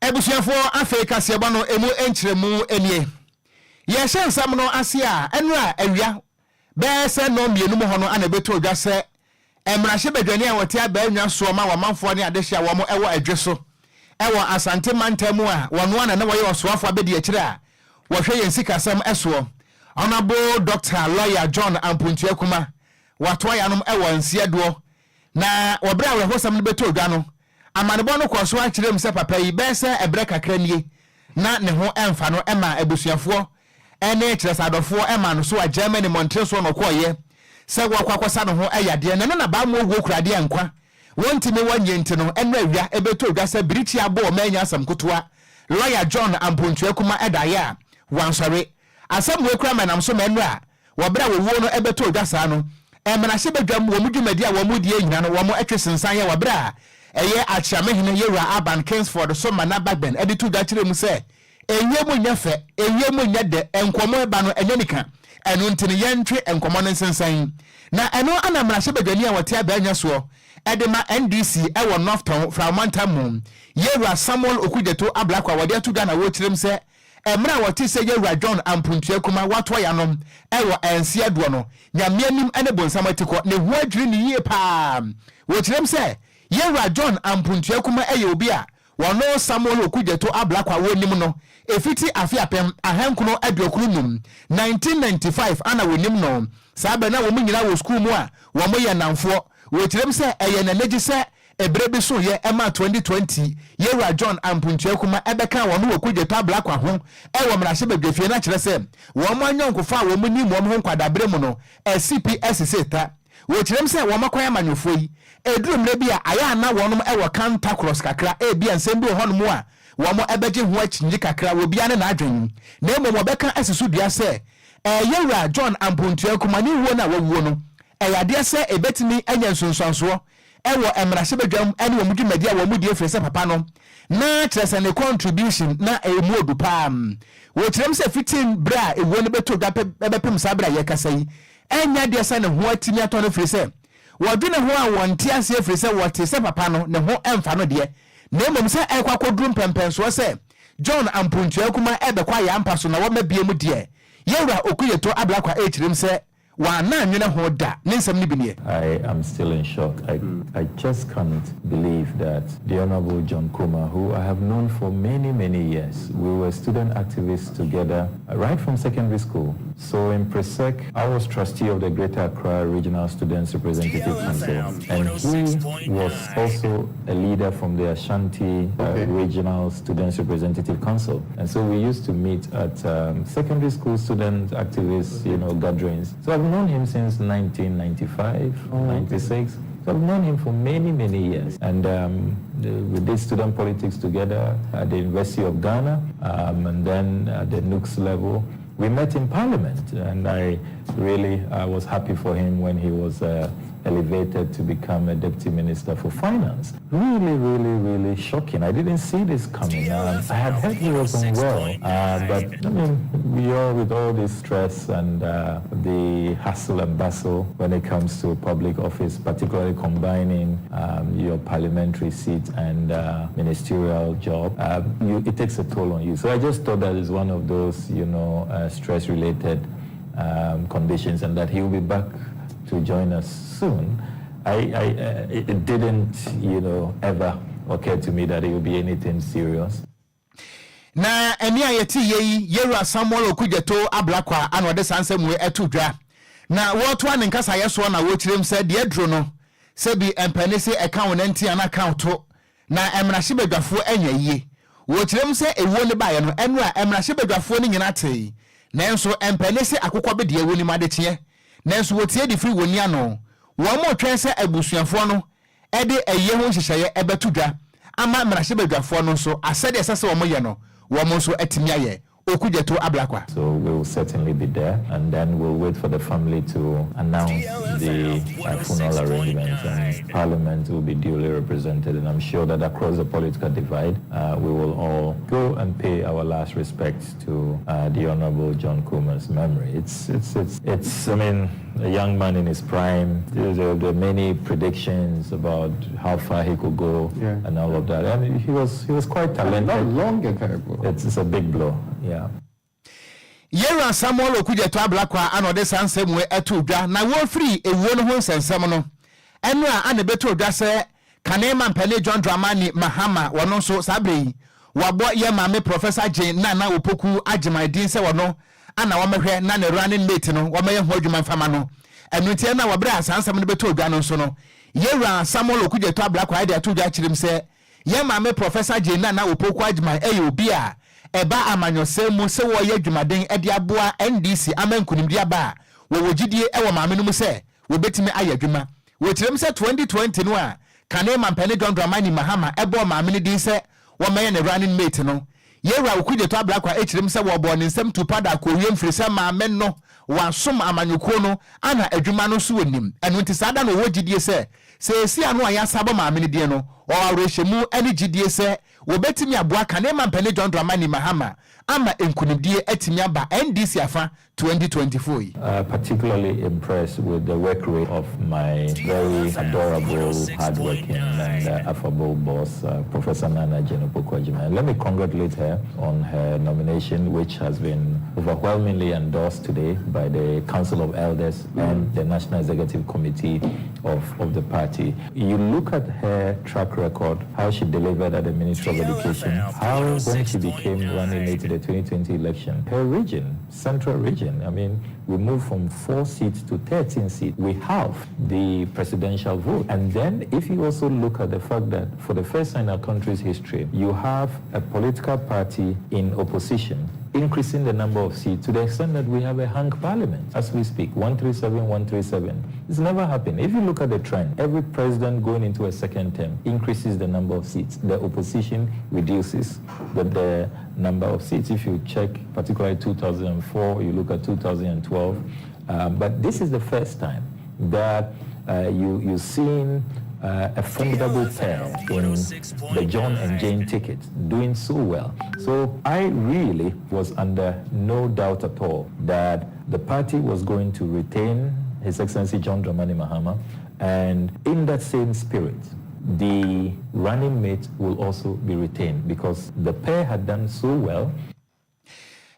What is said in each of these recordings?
Abusuafoɔ, afei kaseɛbɔ no emu nkyerɛmu nie. Yɛhyɛ nsɛm no ase a, ɛnora awia bɛyɛ sɛ nnɔn mmienu mu hɔ no ana ɛbɛtɔ dwa sɛ mmarahyɛbadwani a wɔte abaa soɔ ma wɔmanfoɔ ne adehye a wɔn ɛwɔ adwe so ɛwɔ Asante mantam mu a wɔno ana na wɔyɛ ɔsoafoɔ abɛdi akyire a wɔhwɛ yɛn sikasɛm ɛsoɔ, Honourable Doctor Lawyer John Ampontua Kuma, watoa yanom ɛwɔ nseɛdoɔ. Na wɔberɛ a awerɛhosɛm no bɛtɔ dwa no, amanebɔ no kɔ so akyerɛ mu sɛ papa yi bɛyɛ sɛ ɛberɛ kakra nie na ne ho ɛmfa no, ɛma abusuafoɔ ɛne kyerɛ sɛ adɔfoɔ ɛma no so a Germany mmɔnten soɔ no ɔkɔɔyɛ sɛ wɔkɔ akɔsa ne ho ɛyadeɛ na ɛno na baa mu owuo kuradeɛ nkwa wɔntumi wɔnyɛ. Nti no ɛno awia ɛbɛtɔ dwa sɛ birikyi abɔ ɔma anya asɛm ketewa, Lawyer John Ampontua Kuma ɛdaeɛ a wansɔre. Asɛm wei kura ma nam so ma ɛno a wɔberɛ a wɔwuo no ɛbɛtɔ dwa saa no, mmarahyɛ badwam wɔn dwumadi a wɔn die nyina no wɔn atwe sensan yɛ wɔberɛ a ɛyɛ Akyeamehene Yɛwura Alban Kingsford so ma n'abagbɛn ɛde to dwa kyerɛ mu sɛ ɛwie mu nyɛ fɛ, ɛwie mu nyɛ dɛ, nkɔmmɔ ɛba no ɛnyɛ nika. Ɛno nti no yɛntwe nkɔmmɔ no nsensɛn. Na ɛno ana mmarahyɛ badwani a wɔte abaa soɔ ɛde ma NDC ɛwɔ North Tongu Fraumantam mu, Yɛwura Samuel Okudzeto Ablakwa, a wɔde ato dwa na wɔkyerɛ mu sɛ mmerɛ a wɔte sɛ Yɛwura John Ampontua Kuma watoa yanom ɛwɔ ɛnseɛ doɔ no, Nyame anim ne bonsam atikɔ ne ho adwiri ne yie paa. Wɔkyerɛm sɛ Yɛwura John Ampontua Kuma ɛyɛ obi a wɔno Samuel Okudzeto Ablakwa wɔnim no ɛfiti afe 1995, 1995 ana wɔnim no. Saa bɛ na wɔn nyinaa wɔ sukuu mu a wɔn yɛ nnamfoɔ. Wɔkyerɛm sɛ ɛyɛ n'anigye sɛ ɛberɛ bi so yɛ ɛma 2020 Yɛwura John Ampontua Kuma ɛbɛka wɔn wɔ Okudzeto Ablakwa ho ɛwɔ mmarahyɛbadwafie no, akyerɛ sɛ wɔn anyɔnkofa a wɔn nim wɔn ho nkwadabere mu no ɛsipi ɛsese ta. Wɔkyerɛm sɛ wɔn akwan amanyɔfoɔ yi ɛduru mmerɛ bi a ayɛ ana wɔnom ɛwɔ counter cross kakra, ebi a nsɛm bi wɔ hɔnom a wɔn ɛbɛgye ho akyinye kakra wɔ bia ne n'adwen, na mmom wɔbɛka asi so dua sɛ ɛyɛwura John Ampontua Kuma ne wuo no a wɔwuo no ɛyɛ adeɛ sɛ ɛbɛtumi anya nsonsansoɔ ɛwɔ mmarahyɛbadwam ɛne wɔn dwumadi a wɔn di, efiri sɛ papa no na kyerɛ sɛ ne contribution na ɛmu odu paa. Wɔkyerɛm sɛ fitin berɛ a ewuo no bɛtɔ dwa ɛbɛpem saa berɛ a yɛkasa yi, ɛnyɛ adeɛ sɛ ne ho atumi atɔ no, firi sɛ wɔdwene ho a wɔnte aseɛ, firi sɛ wɔte sɛ papa no ne ho ɛmfa no deɛ, na mmom sɛ ɛkɔ akɔduru mpɛmpɛnsoɔ sɛ John Ampontua Kuma ɛbɛkɔ ayɛ ampa so na wɔma bie mu deɛ, Yɛwura Okudzeto Ablakwa ɛkyerɛm sɛ wɔana anwene ho da. Ne nsɛm no bi nie. I am still in shock. I just can't believe that the Honorable John Kuma, who I have known for many, many years, we were student activists together right from secondary school. So in PRESEC, I was trustee of the Greater Accra Regional Students Representative Council. And he was also a leader from the Ashanti Regional Students Representative Council. And so we used to meet at secondary school student activists gatherings. So I've known him since 1995, 96. So I've known him for many, many years. And we did student politics together at the University of Ghana and then at the NUGS level. We met in Parliament, and I really was happy for him when he was elevated to become a deputy minister for finance. Really, really, really shocking. I didn't see this coming. I had heard he was unwell, but I mean, we all, with all this stress and the hustle and bustle when it comes to public office, particularly combining your parliamentary seat and ministerial job, it takes a toll on you. So I just thought that is one of those stress-related conditions and that he will be back to join us soon. It didn't ever occur to me that it would be anything serious. Na ɛne a yɛte yɛ yi, Yɛwura Samuel Okudzeto Ablakwa ana ɔde saa nsɛm wei ɛto dwa na wɔtoa ne nkasayɛ soɔ na wɔkyerɛm sɛ deɛ aduro no sɛbi mpani sɛ ɛka wo nanti ana ka wo to na mmarahyɛbadwafoɔ anya yie. Wɔkyerɛm sɛ ewuo no baeɛ no, ɛno a mmarahyɛbadwafoɔ no nyinaa tee, nanso mpani sɛ akokɔ bi deɛ wɔnim adekyeɛ, nanso wɔtie de firi wɔn ni ano. Wɔn mo twɛn sɛ abusuafoɔ no ɛde ɛyɛ ho nhyehyɛeɛ ɛbɛto dwa ama mmarahyɛbadwafoɔ no nso asɛdeɛ ɛsɛ sɛ wɔn yɛ no, wɔn nso atumi ayɛ. Okudzeto Ablakwa. So we will certainly be there, and then we'll wait for the family to announce the funeral arrangements, and Parliament will be duly represented. And I'm sure that across the political divide, we will all go and pay our last respects to the Honorable John Kumah's memory. It's I mean, a young man in his prime. There are many predictions about how far he could go and all of that. And he was quite talented. Not long ago. It's a big blow, yeah. Yɛwura Samuel Okudzeto Ablakwa ana ɔde saa nsɛm wei ɛto dwa. Na wɔfiri ewuo no ho nsɛnsɛm no, ɛno a ana ɛbɛto dwa sɛ kane mampanin John Dramani Mahama, wɔno nso saa berɛ yi wabɔ yɛ maame Professor Jane Nana Opoku Agyeman din sɛ wɔno ana wɔmɛhwɛ na ne running mate no wɔmɛyɛ ho adwuma mfama no. Ɛno nti ɛna wɔberɛ a saa nsɛm no bɛto dwa no nso no, yɛwura Samuel Okudzeto Ablakwa ɛde ato dwa kyerɛ mu sɛ yɛ maame Professor Jane Nana Opoku Agyeman ɛyɛ obi a ɛba amanyɔsɛm mu sɛ wɔyɛ adwumaden de aboa NDC ama nkonimdi aba a, wɔwɔ gyidie wɔ maame no mu sɛ wɔbɛtumi ayɛ adwuma. Wɔkyerɛ mu sɛ 2020 no a kane mampanin John Dramani Mahama ɛbɔɔ maame no din sɛ wɔmɛyɛ ne running mate no, yɛwura Okudzeto Ablakwa akyerɛ mu sɛ wɔbɔɔ ne nsɛm tu pada akɔwie mfiri sɛ maame no wasom amanyɔkuo no ana adwuma no nso wɔ nim. Ɛno nti saa da no wɔwɔ gyidie sɛ sɛ esi ano a yɛasa bɔ maame no din no, ɔwɔ awerɛhyɛmu ne gyidie sɛ wɔbɛtumi aboa kane mampanin John Dramani Mahama ama nkonimdie atumi aba NDC afa 2024 yi. Particularly impressed with the work rate of my very adorable, hardworking, and affable boss, Professor Nana Jane Opoku. Let me congratulate her on her nomination, which has been overwhelmingly endorsed today by the Council of Elders and the National Executive Committee of the party. You look at her track record, how she delivered at the Ministry of Education, how when she became running mate to the 2020 election, her region, Central Region, I mean, we moved from 4 seats to 13 seats. We have the presidential vote. And then if you also look at the fact that for the first time in our country's history, you have a political party in opposition increasing the number of seats to the extent that we have a hung parliament as we speak, 137, 137. It's never happened. If you look at the trend, every president going into a second term increases the number of seats. The opposition reduces the number of seats. If you check, particularly 2004, you look at 2012. But this is the first time that you've seen a formidable pair in the John and Jane ticket doing so well. So I really was under no doubt at all that the party was going to retain His Excellency John Dramani Mahama, and in that same spirit, the running mate will also be retained because the pair had done so well.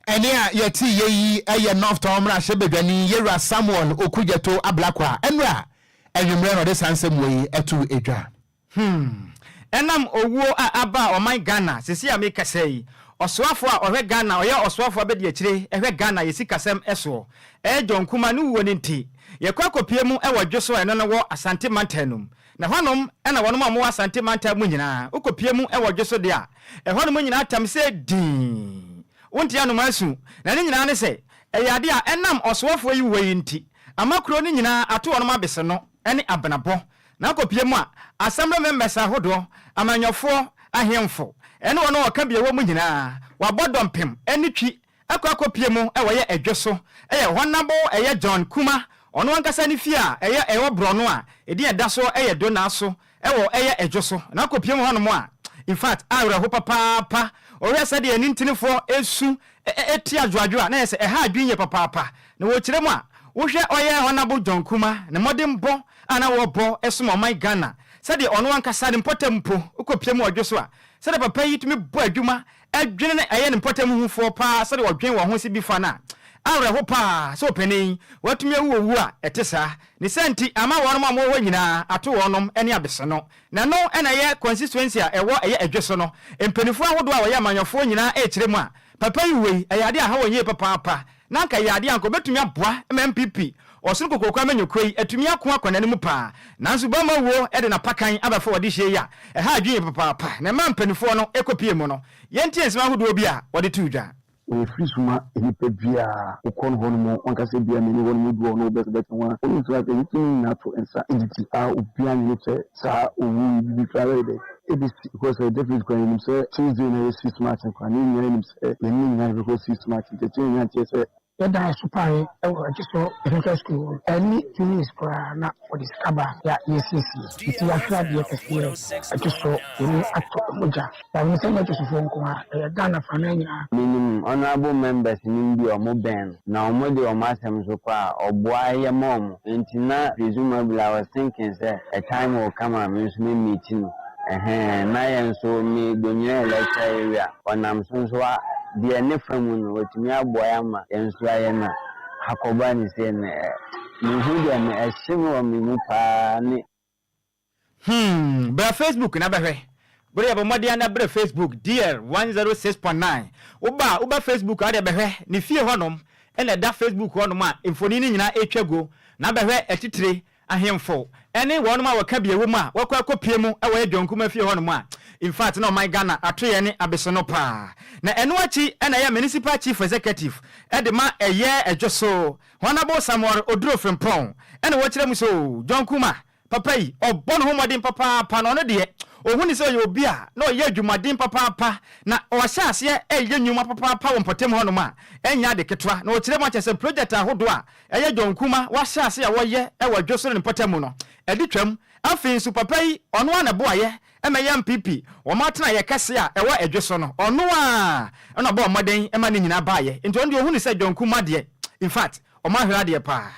Ɛne a yɛte yɛ yi ɛyɛ North Tongu mmarahyɛbadwani yɛwura Samuel Okudzeto Ablakwa. Ɛnura anwummerɛ na ɔde saa nsɛm wɔ yi ɛto edwa. Ɛnam owuo a aba a ɔman Ghana sisi a mekasa yi, ɔsoafoɔ a ɔhwɛ Ghana, ɔyɛ ɔsoafoɔ abɛdi akyire ɛhwɛ Ghana yɛsi kasɛm ɛsoɔ, ɛyɛ John Kuma ne wuo no nti, yɛkɔ akɔpie mu ɛwɔ dwo so a ɛno no wɔ Asante mantam no mu. Na hɔnom ɛna wɔnom a wɔwɔ Asante mantam mu nyinaa wokɔpie mu ɛwɔ dwo so deɛ a, ɛhɔnom nyinaa tam sɛ dii wonte anoma asu. Na ne nyinaa ne sɛ ɛyɛ ade a ɛnam ɔsoafoɔ yi wuo yi nti ama kuro no nyinaa ato wɔnom abese no ɛne abenabɔ. Na akɔpie mu a, assembly members ahodoɔ, amanyɔfoɔ, ahemfo ɛne wɔn a wɔka bia wɔ mu nyinaa wabɔ dɔmpem ɛne twi akɔ akɔpie mu ɛwɔ yɛ ɛdwo so, ɛyɛ Honourable ɛyɛ John Kuma ɔno ankasa ne fie a ɛyɛ ɛwɔ borɔno a ɛdin ɛda so ɛyɛ Dona so ɛwɔ ɛyɛ ɛdwo so. Na akɔpie mu hɔnom a, in fact, awerɛho papaapa. Ɔhwɛ sɛdeɛ ne ntinifoɔ esu ɛti adwoadwo a na yɛ sɛ ɛha adwene yɛ papaapa. Na wɔkyerɛ mu a, wohwɛ ɔyɛ Honourable John Kuma ne mmɔdenbɔ a na wɔbɔ ɛsom ɔman Ghana, sɛdeɛ ɔno ankasa ne mpɔtam mpo wokɔpie mu ɔdwo so a, sɛdeɛ papa yi tumi bɔ adwuma ɛdwene ne ɛyɛ ne mpɔtam hufoɔ paa, sɛdeɛ ɔdwen wɔn ho si bi fa no a, awerɛho paa sɛ ɔpanin watumi awu owu a ɛte saa. Ne sɛ nti ama wɔnom a wɔwɔ hɔ nyinaa ato wɔnom ne abese no. Na no ɛna ɛyɛ constituency a ɛwɔ ɛyɛ ɛdwe so no, mpanimfoɔ ahodoɔ a wɔyɛ amanyɔfoɔ nyinaa ɛrekyerɛ mu a, papa yi wei ɛyɛ adeɛ a ha wɔn yie papaapa. Na nka ɛyɛ adeɛ a nka obɛtumi aboa ma NPP ɔsono kokooko amanyɔkuo yi atumi ako akɔ n'anim paa. Nanso bama wuo ɛde n'apakan abɛfa wɔde hyia yi a ɛha adwene papaapa. Na ɛma mpanimfoɔ no ɛkɔpie mu no, yɛntie nsɛm ahodoɔ bi a wɔde too dwa. Ɔyɛ firi so ma nnipa biara. Wokɔ no hɔ nom, wankasa bia meni hɔ nom, obi wɔ hɔ no wobɛsɛ ho a, wonim sɛ yɛtumi nyinaa to nsa didi a obiara nyɛ sɛ saa owu yi bibi koraa bɛyɛ dɛ ɛbɛsi, because definitely koraa yɛnim sɛ Tuesday na yɛ 6 March koraa ne nyinaa yɛnim sɛ yɛne nyinaa yɛbɛkɔ 6 March, nti ɛkyɛ nyinaa nkyerɛ sɛ Yɛda so pae ɛwɔ Adweso Technical School ɛne 2 minutes koraa na wɔde sika ba ya yɛsiesie, nti yɛahwɛ adeɛ kɛseɛ. Adweso yɛni atɔ mogya na wɔn sɛ nyɛ Adwesofoɔ nko a, ɛyɛ Ghana fa no nyinaa. Menim honourable members nim bi a ɔmo bɛn no na ɔmo de ɔmo asɛm so kɔ a ɔboa yɛ ma ɔmo, nti na presumably I was thinking sɛ a time will come a me nso me meet no ɛhɛn, na yɛn nso me Donyina electoral area ɔnam so nso a deɛ ne fa mu no wɔtumi aboa yɛ ama yɛn nso ayɛ na akɔba ne sɛ no ɛ mehu deɛ me ɛhye me wɔ me mu paa ne. Bra Facebook na bɛhwɛ bere yɛ bɔ mmɔden na brɛ Facebook DL 106.9. Woba woba Facebook a, wode bɛhwɛ ne fie hɔnom ɛna ɛda Facebook hɔnom a mfoni no nyinaa ɛtwa go, na bɛhwɛ atitire, ahemfo ɛne wɔnom a wɔka bi ɛwɔ mu a wɔkɔ akɔpie mu ɛwɔ yɛ John Kuma fie hɔnom a, in fact, na ɔman Ghana ato yɛ ne abese no paa. Na ɛno akyi ɛna ɛyɛ Municipal Chief Executive ɛde ma ɛyɛ Ɛdwo So, Honorable Samuel Oduro Frimpɔn, ɛna wɔkyerɛ mu sɛ John Kuma papa yi ɔbɔ ne ho mmɔden papaapa, na ɔno deɛ ohun sɛ ɔyɛ obi a na ɔyɛ adwumaden papaapa na ɔhyɛ aseɛ ɛyɛ nnwuma papaapa wɔ mpɔtam hɔnom a ɛnyɛ ade ketewa. Na ɔkyerɛ mu akyɛ sɛ project ahodoɔ a ɛyɛ John Kuma wahyɛ ase a wɔyɛ ɛwɔ Dwo So ne mpɔtam mu no ɛde twam. Afei nso papa yi ɔno a na boayɛ ɛma yɛ NPP wɔn atena yɛ kɛse a ɛwɔ Ɛdwe So no, ɔno a ɛna ɔbɔ ɔmmɔden ɛma ne nyinaa baayɛ. Nti ɔno deɛ ohun sɛ John Kuma deɛ, in fact, ɔmo ahwere adeɛ paa.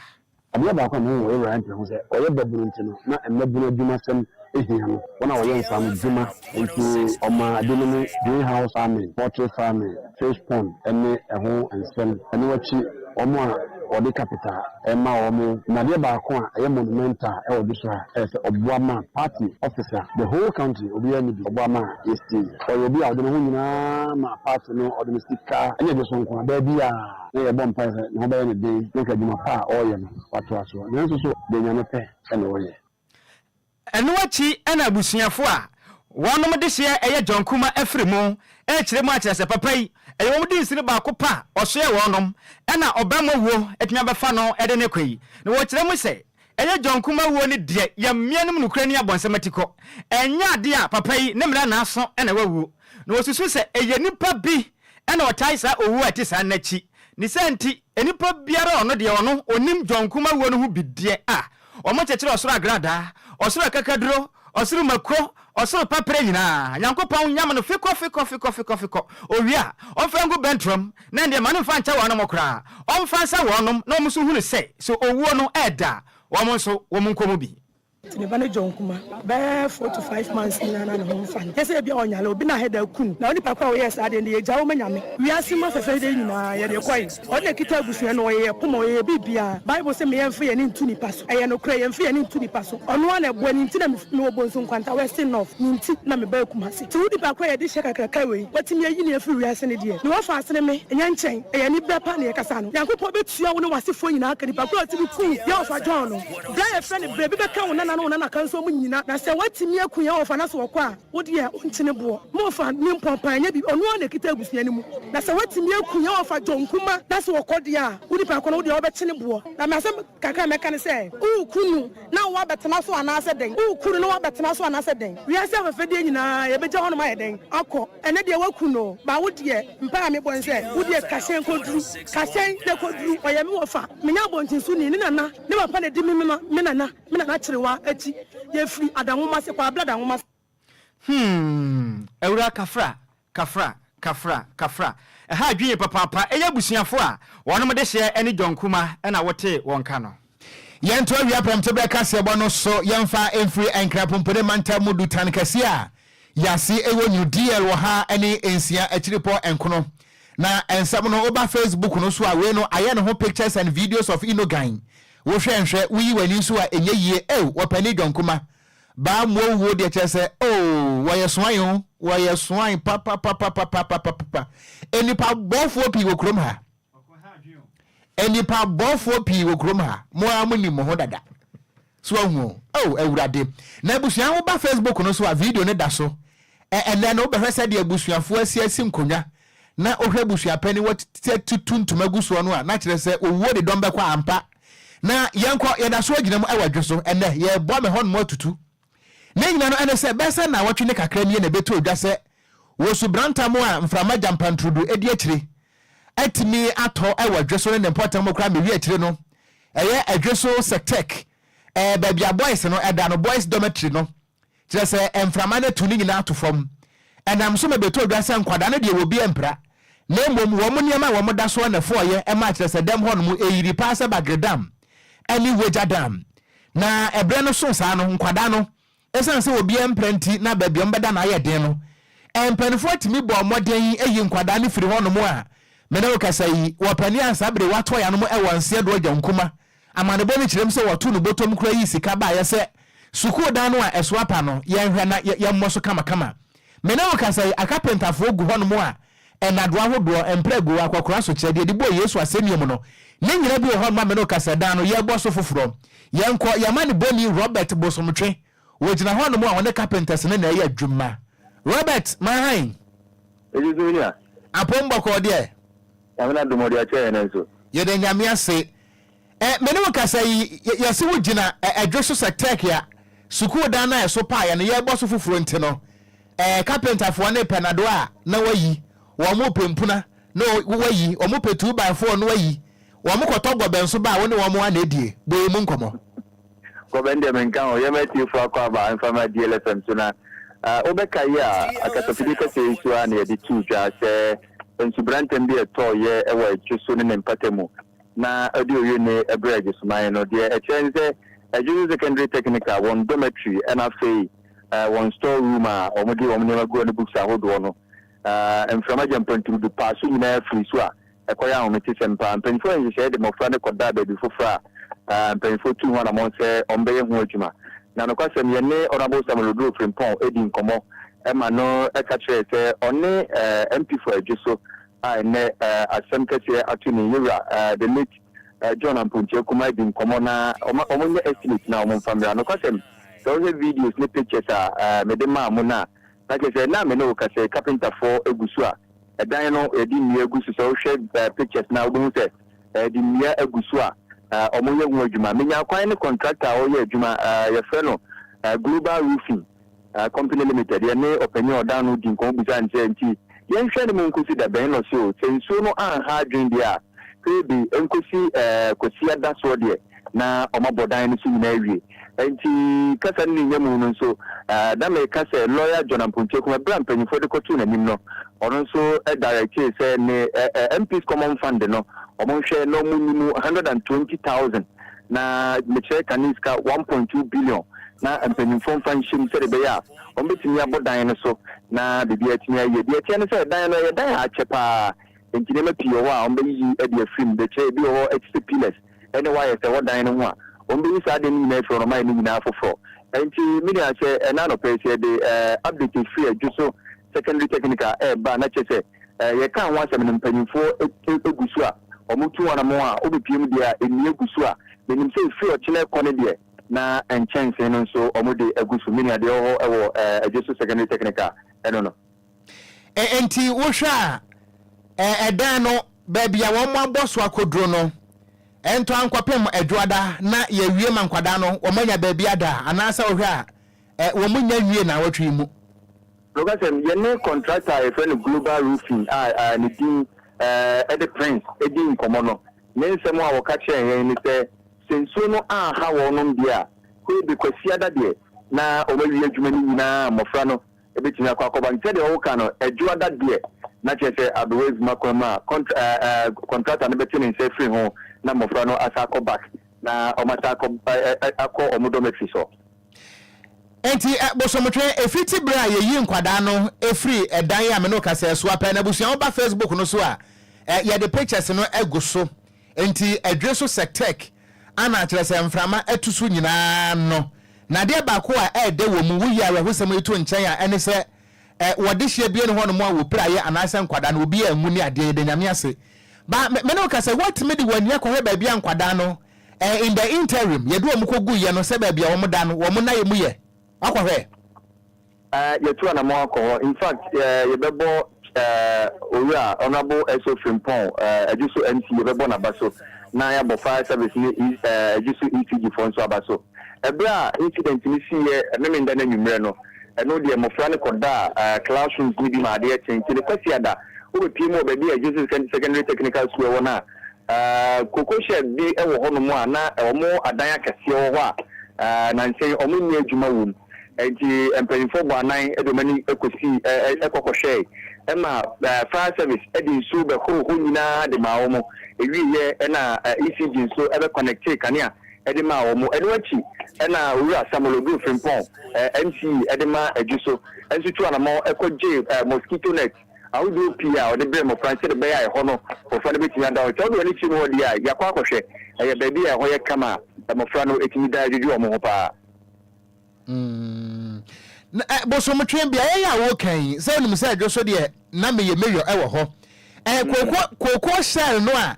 Adeɛ baako a mehu wɔ Ewura MP ho sɛ ɔyɛ babunu, nti no na mmabunu adwumasɛm ehia no, wɔn a wɔyɛ nsam dwuma, nti ɔma ade no mu greenhouse farming, poultry farming, fish pond ɛne ɛho nsɛm. Ɛno akyi, wɔn a wɔde capital ɛma wɔn. Na adeɛ baako a ɛyɛ monumental ɛwɔ bi so a ɛyɛ sɛ ɔboa ma party officer, the whole country obiara ni bi, ɔboa ma yɛsi. Ɔyɛ obi a ɔde ne ho nyinaa ma party no, ɔde ne sika ɛnyɛ de so nko a baabi a na yɛbɔ mpae sɛ ne ho bɛyɛ ne den na nka adwuma pa a ɔreyɛ no watoa so, nanso so deɛ Nyame pɛ ɛna ɔyɛ. Ɛno akyi ɛna abusuafo a wɔnom de hyeɛ ɛyɛ John Kuma afiri mu ɛkyerɛ mu akyerɛ sɛ papa yi ɛyɛ wɔn de nsini baako pa a ɔsoɛ wɔnom, ɛna ɔbɛn wuo atumi abɛfa no ɛde ne kɔ yi. Na wɔkyerɛ mu sɛ ɛyɛ John Kuma wuo ne deɛ yɛmmea no mu nokura ni abɔnsɛm ati kɔ, ɛnyɛ adeɛ a papa yi ne mmerɛ naaso ɛna wawuo. Na wɔsusu sɛ ɛyɛ nipa bi ɛna ɔtae saa owuo a ɛte saa n'akyi ne sɛ, nti nipa biara ɔno deɛ ɔno onim John Kuma wuo no ho bi deɛ a ɔmo kyekyere ɔsoro agradaa, ɔsoro akakaduro, ɔsoro mako, ɔsoro paprɛ nyinaa, Nyankopɔn nyam no fikɔ fikɔ fikɔ fikɔ fikɔ owie a ɔmfa ngu bɛntoam na deɛ ma no mfa nkyɛ wɔnom koraa, ɔmfa nsa wɔnom na ɔmo nso hunu sɛ so owuo no ɛɛda wɔn nso wɔn nkɔ mu bi. Nti me ba ne John Kuma bɛyɛ 4 to 5 months nyinaa na ne ho mfa no kyɛ sɛ ebi a ɔnyale obi na ahɛda kun na onipa kɔ a ɔyɛ saa deɛ no, yɛgya wo ma Nyame. Wiase mu afɛfɛ de nyinaa yɛde kɔe, ɔno na kita abusua no, ɔyɛ yɛ poma, ɔyɛ yɛ biribiara. Bible sɛ meyɛmfa yɛne ntu nipa so, ɛyɛ nokorɛ, yɛmfa yɛne ntu nipa so. Ɔno a na ɛboa ne nti na mewɔ Bonsu Nkwanta Western North ne nti na meba Kumase. Nti wo nipa kɔ a yɛde hyɛ kakraka wei watumi ayi ne afiri wiase no deɛ, ne wɔfa asene me ɛnyɛ nkyɛn, ɛyɛ ani berɛ pa ne yɛkasa no. Nyankopɔn bɛtua wo ne w'asefoɔ nyinaa ka. Nipa koro a ɔtumi kum yɛ ɔfa John no, berɛ a yɛfrɛ no berɛ bi bɛka wo nana ne wo nana ka nso mu nyina. Na sɛ woatumi aku yɛn ɔfa na so wɔkɔ a, wo deɛ wonkyene boɔ ma ɔfa ne mpɔmpan ɛnyɛ bi. Ɔno a na ɛkita abusua no mu, na sɛ woatumi aku yɛn ɔfa John Kuma na so wɔkɔ deɛ a, wo nipa kɔ no, wo deɛ wobɛkyene boɔ. Na masɛm kakra a mɛka ne sɛ, woreku no na woabɛtena so anaasɛ dɛn? Woreku no na woabɛtena so anaasɛ dɛn? Wiase afɛfɛdeɛ nyinaa yɛbɛgya hɔnom ayɛ dɛn akɔ? Ɛnɛ deɛ woaku no ba, wo deɛ mpa a mebɔ ne sɛ wo deɛ kahyɛn kɔduru, kahyɛn na kɔduru. Ɔyɛ me wɔfa, menya abɔntenso ni ne nana ne papa na di me me nana me nana kyerewa akyi. Yɛfiri Adanwoma se kɔ abla Adanwoma. Awura kafra kafra kafra kafra, ɛha adwene papaapa. Ɛyɛ abusuafo a wɔnom de hyeɛ ne John Kuma ɛna wote wɔn ka no. Yɛnto awia prɛmto berɛ kaseɛbɔ no so. Yɛmfa mfiri Nkrapompone mantam mu dutan kɛseɛ a yɛase ɛwɔ New DL wɔ ha ne nsia akyiripɔ nkono. Na nsɛm no woba Facebook no so a, wei no ayɛ ne ho pictures and videos of Inogan. Wohwɛ nhwɛ, woyi w'ani nso a ɛnyɛ yie. Ew, wɔpani John Kuma baa mmoa wuo deɛ kyerɛ sɛ oh, wɔyɛ soan o, wɔyɛ soan papapapapapapapa. Nnipa bɔfoɔ pii wɔ kurom ha, nnipa bɔfoɔ pii wɔ kurom ha. Mo ara mo nim mo ho dada so ahu o. Oh, Awurade! Na abusua, wo ba Facebook no so a, video no da so. Ɛnɛ no wobɛhwɛ sɛdeɛ abusuafoɔ asi asi nkonnwa. na wohwɛ abusuapanin wɔatutu ntoma gu soɔ no a, na kyerɛ sɛ owuo de dɔm bɛkɔ ampa. Na yɛnkɔ, yɛda so agyina mu wɔ adwo so ɛnnɛ, yɛreboa me hɔnom atutu. Ne nyina no ɛne sɛ, bɛyɛ sɛ nnawɔtwe ne kakra nie na ɛbɛtoo dwa sɛ wɔ Subrantam a mframa gyampantrudu di akyire atumi atɔ wɔ adwo so ne ne mpɔtam koraa mewie akyire no, ɛyɛ adwo so Sectec, ɛɛ baabi a boys no ɛda no, boys dormitory no, Kyerɛ sɛ, mframa no atu ne nyinaa ato fam. Ɛnam so ma ɛbɛtɔɔ dwa sɛ nkwadaa no deɛ wɔbi ampira, na mmom wɔn nneɛma a wɔda soɔ na ɛfɔeɛ maa kyerɛ sɛ dɛm hɔnom ɛyiri paa sɛ Bagre Dam ne Wagya Dam. Na ɛberɛ no soo saa no, nkwadaa no, ɛsiane sɛ obiara ampira nti na baabi a wɔbɛda no ayɛ den no, mpanimfoɔ tumi bɔɔ mmɔden yi nkwadaa no firi hɔnom a me ne wo kasa yi, wɔpani a saa bere wɔatɔ yɛn anom wɔ Nseɛdo Agya Nkuma Amanebɔ no kyerɛm sɛ wɔtoo no bɔtɔm koraa yii sika baeɛ sɛ sukuu dan no a ɛso apa no yɛnhwɛ na yɛmmɔ so kamakama. Me ne wo kasa yi, akapentafoɔ gu hɔnom a nnadewa ahodoɔ, mprɛgow, akɔkora asokyerɛ, deɛ yɛde bɔɔ Yesu asɛnnua mu no, ne nyina bi wɔ hɔnom a me ne wo kasa dan no yɛrebɔ so foforɔ. Yɛnkɔ, yɛn amanebɔni Robert Bosomtwe, ɔgyina hɔnom a ɔne carpenters no na ɛyɛ adwuma. Robert, manhan. Ɛgye so nua. Apom bɔkɔɔ deɛ. Nyame n'adom ɔde akyɛ yɛn nso. Yɛda Nyame ase. Ɛ, me ne wo kasa yi, yɛ, yɛse wo gyina ɛ, ɛdwe so sɛ Turkey a sukuu dan no a ɛso paeɛ no yɛrebɔ so foforɔ nti no, ɛ, kapentafoɔ no repɛ nnadewa a na wɔayi, wɔn repɛ mpuna na wɔayi, wɔn repɛ two by four na wɔayi, wɔn kɔtɔ gɔbɛ nso ba a wo ne wɔn a na ɛdie. Bɔ yɛn mu nkɔmmɔ. Gɔbɛ no deɛ menka ho, yɛma atiefoɔ akɔ aba mfa ma DLFM so na wobɛkae a, akasafidie kɛseɛ yi so ara na yɛde too dwa sɛ nsubrantam bi a ɛtɔeɛ wɔ Adwo so ne ne mpata mu na ɔde Oyone brɛɛ Adwosoman no. Deɛ ɛkyerɛ ne sɛ Adwoso Secondary Technical, wɔn dormitory ɛna afei wɔn store room a wɔde wɔn nneɛma gu hɔ ne books ahodoɔ no, mframa gyampantrudu paa so nyinaa firi so a ɛkɔyɛ ahometesɛm paa. Mpanyinfoɔ yɛ nhyehyɛeɛ de mmɔfra no kɔdaa baabi foforɔ a mpanyinfoɔ tuu ho anamɔn sɛ wɔbɛyɛ ho adwuma. Na nokwasɛm, yɛne Honourable Samuel Oduro Frimpong dii nkɔmmɔ ma no ka kyerɛɛ sɛ ɔne MP for Adwoso a ɛnnɛ asɛm kɛseɛ ato ne yewura the late John Amponkyia Kumah adi nkɔmmɔ na wɔnyɛ estimate na wɔmfa mmra. Nokwasɛm, sɛ wohwɛ videos ne pictures a mede maa mo no a, na kyerɛ sɛ na me ne wo kasa yi, carpenterfoɔ gu so a ɛdan no yɛde nnua agu so. Sɛ wohwɛ pictures no a wobɛhu sɛ yɛde nnua agu so a wɔyɛ ho adwuma. Menyaa kwan ne contractor a ɔreyɛ adwuma, yɛfrɛ no Global Roofing. Company Limited, yɛne ɔpanyin a ɔda ano dii nkɔmmɔ bisaa no sɛ, Enti yɛnhwɛ no mu nkosi da bɛn? Ɛnna ɔse, O, sɛ nsuo no anha adwene deɛ a, hwee bi, ɛnkosi Kwasiada soɔ deɛ, na wɔabɔ dan no so nyinaa awie. Enti kasa no ne nya mu no nso, na meka sɛ Lɔya John Ampontuakum, ɛberɛ a mpanimfoɔ de kɔtoo n'anim no, ɔno nso directee sɛ ne MPs Common Fund no, wɔnhwɛ na wɔnyi mu 120,000, na mekyerɛ kane sika 1.2 billion, na mpanyimfoɔ mfa nhyɛ mu sɛdeɛ ɛbɛyɛ a wɔbɛtumi abɔ dan no so na biribiara atumi ayɛ yie. Deɛ ɛteɛ ne sɛ, dan no, ɛyɛ dan a akyɛ pa ara, enti nneɛma pii wɔ hɔ a wɔbɛyiyi de afiri mu. Mekyerɛ, ebi wɔ hɔ ɛte sɛ pillars ne wires a ɛwɔ dan no ho a, wɔbɛyi saa adeɛ no nyinaa afiri hɔ na wɔayɛ ne nyinaa foforɔ. Enti me nua, sɛ ɛnnɛ anɔpa yi, sɛ yɛde update firi Adwoso Secondary Technical reba a, na kyerɛ sɛ yɛkaa ho asɛm no, mpanyimfoɔ gu so a wɔtu wɔn anammɔn a wobɛpue mu deɛ a, nnua gu so a, menim sɛ ɛfiri ɔkyena rekɔ no deɛ, na nkyɛnsee no nso wɔde agu so. Me nua, deɛ ɛwɔ hɔ wɔ Adwoso Secondary Technical ɛno no. Enti wohwɛ a, ɛdan no, baabi a wɔabɔ so akɔduro no, ɛntɔ ankɔpem Adwoada na yɛawie ma nkwadaa no wɔanya baabi ada anaasɛ wohwɛ a, wɔnnya nwie nnawɔtwe yi mu? Nokwasɛm, yɛne kɔntrakta a yɛfrɛ no Global Roofing a ne din de Prince dii nkɔmmɔ no, ne nsɛm a ɔka kyerɛɛ yɛn ne sɛ, sɛ nsuo no anha wɔnom deɛ a, hwee Kwasiada deɛ na wɔawie adwuma no nyinaa a mmɔfra no bɛtumi akɔ akɔba. Nti sɛdeɛ woka no, Adwoada deɛ na kyerɛ sɛ aberewa adwuma kwan mu a kɔntrata no bɛte ne nsa afiri ho na mmɔfra no asan akɔ back na wɔasan akɔ akɔ wɔn dormitories hɔ. Enti bosomtwe, ɛfiti berɛ a yɛyi nkwadaa no firi ɛdan a me ne wo kasa yi so apɛ no abusua woba Facebook no so a yɛde pictures no agu so. Enti ɛdwe so sɛ tech ana kyerɛ sɛ mframa atu so nyinaa no. Na adeɛ baako a ɛɛdɛ wɔ mu, woyi awerɛhosɛm yi to nkyɛn a, ɛne sɛ ɛ wɔ dehyeɛ bie ne hɔnom a wɔpiraeɛ anaasɛ nkwadaa no obi anwu ne adeɛ, yɛda Nyame ase. Ba me ne wo ka sɛ woatumi de w'ani akɔhwɛ baabi a nkwadaa no ɛ in the interim yɛde wɔn kɔguiɛ no sɛ baabi a wɔn da no wɔn nnaeɛ mu yɛ, woakɔhwɛ? Yɛatu anamɔn akɔ hɔ. In fact, yɛbɛbɔ. Owura Honourable Esso Frimpong, Adwoso MC, yɛbɛbɔ n'aba so na yɛabɔ Fire Service ne Adwoso ECG foɔ nso aba so. Ɛberɛ a incident no siiɛ Memenda no anwummerɛ no, ɛno deɛ mmɔfra no kɔdaa classrooms no bi ma adeɛ kyee nti no Kwasiada wobɛpue mu wɔ baabi a Adwoso Secondary Technical School wɔ no a, cocoa shed bi wɔ hɔnom a na wɔn adan akɛseɛ wɔ hɔ a nansa yi wɔnyɛ adwuma wɔ mu. Enti mpanyimfoɔ bɔɔ anan de wɔn ani kɔsii kɔ kɔhwɛɛe. Ɛma fire service de nsuo bɛhoroo hɔ nyinaa de maa wɔn. Ɛwieeɛ na ECG nso bɛ connectee kanea de maa wɔn. Ɛno akyi na Owura Samuel Oduro Frimpong, MCE de ma Adwo so nso tuu anamɔn kɔgyee mosquito net ahodoɔ pii a ɔde brɛɛ mmɔfra no sɛdeɛ ɛbɛyɛ a ɛhɔ no mmɔfra no bɛtumi ada hɔ. Sɛ wode w'ani kyerɛ mu hɔ deɛ a, yɛakɔ akɔhwɛ. Ɛyɛ baabi a ɛhɔ yɛ kama a mmɔfra no tumi da dwodwo wɔn ho pa ara. Mm. Na eh, bosomtwe beaeɛ yi a woka yi, sɛ wonim sɛ adwo so deɛ na meyɛ mayor ɛwɔ hɔ. Eh, mm. kooko kooko shell no a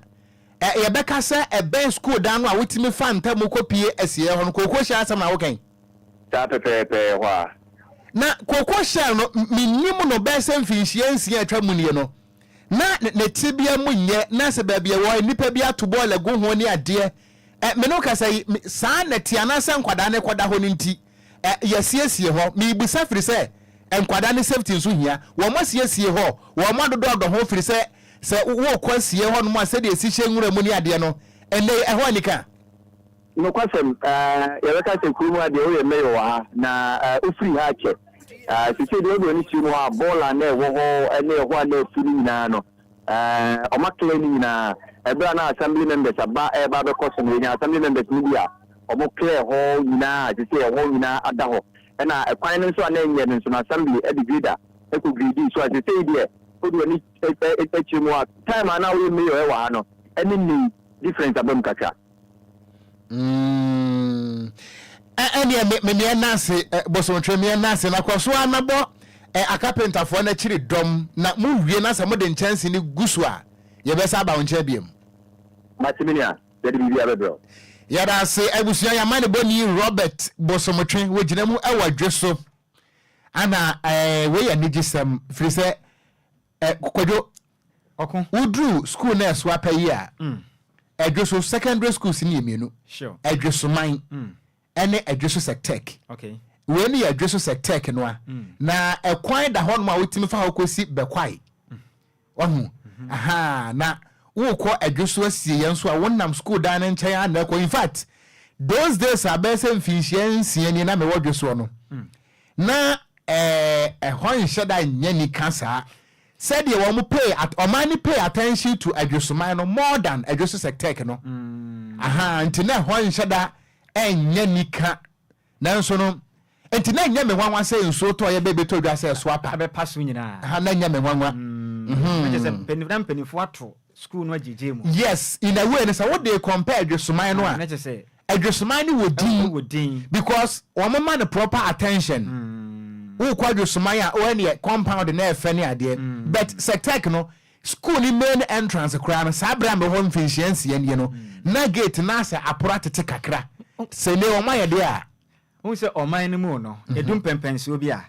eh, yɛbɛka sɛ ɛbɛn school dan no a wotumi fa ntam kɔpie asieɛ hɔ no, kooko shell asɛm na woka yi? Saa pɛpɛɛpɛ hɔ a. Na kooko shell no, menim no bɛyɛ sɛ mfinhyia nsia atwa mu nie no, na ne tebea mu nyɛ, na sɛ baabi ɛwɔ nnipa bi ato bɔɔl agu ho ne adeɛ. Ɛ, me ne wo kasa yi, me, saa na ɛte anaasɛ nkwadaa no rekɔda hɔ no nti, ɛ, yɛasiesie hɔ. Merebisa firi sɛ nkwadaa no safety nso hia. Wɔasiesie hɔ, wɔadodɔɔdɔ ho firi sɛ, sɛ worekɔ asie hɔnom a sɛdeɛ ɛsi hyɛ nwura mu ne adeɛ no, ɛnnɛ yi ɛhɔ anika. Nokwasɛm, ɛ, yɛbɛka sɛ kurom ha deɛ woyɛ mayor wɔ ha, na ɛ, wofiri ha akyɛ. Ɛ, seesei deɛ wode w'ani kyerɛ mu hɔ a, bɔɔla a na ɛwɔ hɔ ne ɛhɔ a na afu no nyinaa no, Ɛɛ, wɔn clear ne nyinaa. Ɛberɛ a na assembly members aba ɛreba abɛkɔ so no, yɛnya assembly members no bi a wɔn clear hɔ nyinaa a seesei ɛhɔ nyinaa ada hɔ. Ɛna ɛkwan no nso a na ɛnyɛ no nso no assembly de grader kɔ gradii so a seesei deɛ wode w'ani kyerɛ mu a, time a na woyɛ mayor wɔ ha no ɛne nnɛ yi difference aba mu kakra. Mm. Ɛneɛ me me meɛ nase bosontwe meɛ nase na kɔ so ara na bɔ akapentafoɔ no akyiri dɔm na mo wie na sɛ mo de nkyɛnse no gu so a yɛbɛsa aba wo nkyɛn biom. Mate me nua, yɛde biribiara bɛbrɛ wo. Yɛda ase abusua yɛn amanebɔni Robert Bosomtwe wɔgyina mu wɔ dwe so ana ɛɛ wei yɛ anigyesɛm firi sɛ ɛ Kwadwo Ɔko. Woduru sukuu na ɛso apa yi a, Adwoso secondary schools no yɛ mmienu, Adwosoman ne Adwoso Sectec. Wei no yɛ Adwoso Sectec no a, na ɛkwan da hɔnom a wotumi fa hɔ kɔsi Bɛkwae. Wahu? Aha, na wokɔ Adwoso asieeɛ nso a, wonam sukuu dan no nkyɛn a na ɛkɔ. In fact, those days a bɛyɛ sɛ mfinhyia nsia nie na mewɔ Dwosoɔ no, na ɛhɔ nhyɛ da nyɛ nika saa. Sɛdeɛ wɔn pay at ɔman no pay attention to Adwosoman no more than Adwoso Sectec no. Ahaa, nti na ɛhɔ nhyɛ da nyɛ nika. Nanso no, nti na ɛnyɛ me nwanwa sɛ nsuo tɔeɛ bɛ bɛtɔ dwa sɛ ɛso apa. Ɛbɛpa so nyinaa. Aha, na ɛnyɛ me nwanwa. Na kyerɛ sɛ mpanin na mpanimfoɔ ato sukuu no agyegye mu. Yes, in a way no sɛ wode compare Adwosoman no a, Na kyerɛ sɛ. Adwosoman no wɔ din. Ɛwɔ din. Because wɔn ma no proper attention. Wokɔ Adwosoman a, oh ɛneɛ compound no ɛfɛ ne adeɛ. But Sectec no, school no main entrance koraa no, saa berɛ a mewɔ hɔ mfinhyia nsia nie no, na gate no asɛ aporo atete kakra. Sɛ nnɛ wɔn ayɛ deɛ a. Wohu sɛ ɔman no mu no, ɛdu mpɛnpɛnsoɔ bi a,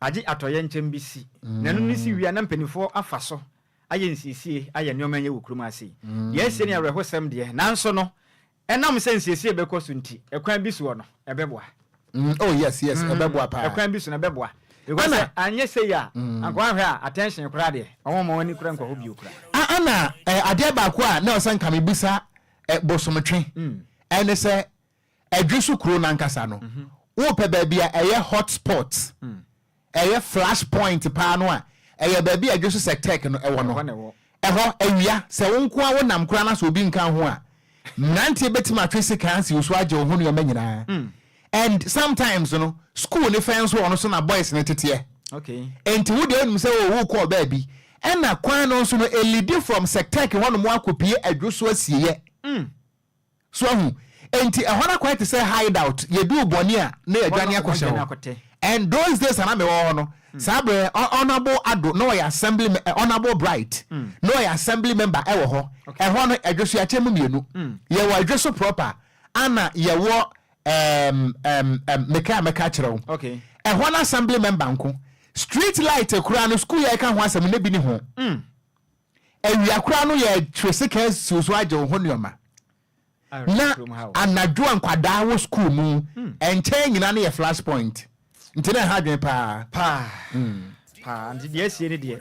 agye atɔyɛnkyɛm bi si. Na ɛno no si wie a, na mpanimfoɔ afa so ayɛ nsiesie ayɛ nneɛma nyɛ wɔ kurom ha sei. Deɛ asie no yɛ awerɛhosɛm deɛ, nanso no, Ɛnam sɛ nsiesie bɛkɔ so nti, ɛkwan bi soɔ no, ɛbɛboa. Mm, oh yes, yes, mm, ɛbɛboa paa. Ɛkwan bi so no, ɛbɛboa. Because sɛ anyɛ sei a, mm. anka wahwɛ a, attention koraa deɛ, wɔn ma wɔn ani koraa nkɔ hɔ bio koraa. Ana eh, adeɛ baako a na ɔsɛ nka mebisa eh, bosomtwe mm. ɛne sɛ ɛdwe so kuro no ankasa no mm-hmm. wopɛ baabi a ɛyɛ hot spot mm. Ɛyɛ flash point paa no a, ɛyɛ baabi a ɛdwo so sɛ tech no wɔ no. Ɛhɔ, awia, sɛ wo nko ara wonam koraa na sɛ obi nka wo ho a, mmeranteɛ bɛtumi atwe sekan asi wo so agye wo ho nneɛma nyinaa. And sometimes no, school no fɛn nso ɔno so na boys no teteɛ. Enti wo deɛ wonim sɛ oh wokɔ baabi. Ɛna kwan no nso no, ɛlidi from Sectech hɔnom akɔpue Adwo so asieeɛ. So ahu? Enti ɛhɔ no akɔyɛ te sɛ hideout, yɛduu bɔne a na yɛadwane akɔhyɛ hɔ. And those days a na mewɔ hɔ no, saa berɛ Honourable Addo na ɔyɛ assembly, Honourable Bright na ɔyɛ assembly member ɛwɔ hɔ. Ɛhɔ no, Adwoso yɛakyɛ mu mmienu. Yɛwɔ Adwoso proper, ana yɛwɔ ɛɛm ɛɛm ɛɛm mekae a mɛka akyerɛ wo. Ɛhɔ no assembly member nko. Street light koraa no, sukuu yɛ ka ho asɛm ne bi ne ho. Awia koraa no yɛ twere sika siw so agye wo ho nneɛma. Na anadwo a nkwadaa wɔ sukuu mu, nkyɛn nyinaa no yɛ flash point. Nti na ɛha adwene paa. Paa. Paa. Nti deɛ asie ne deɛ,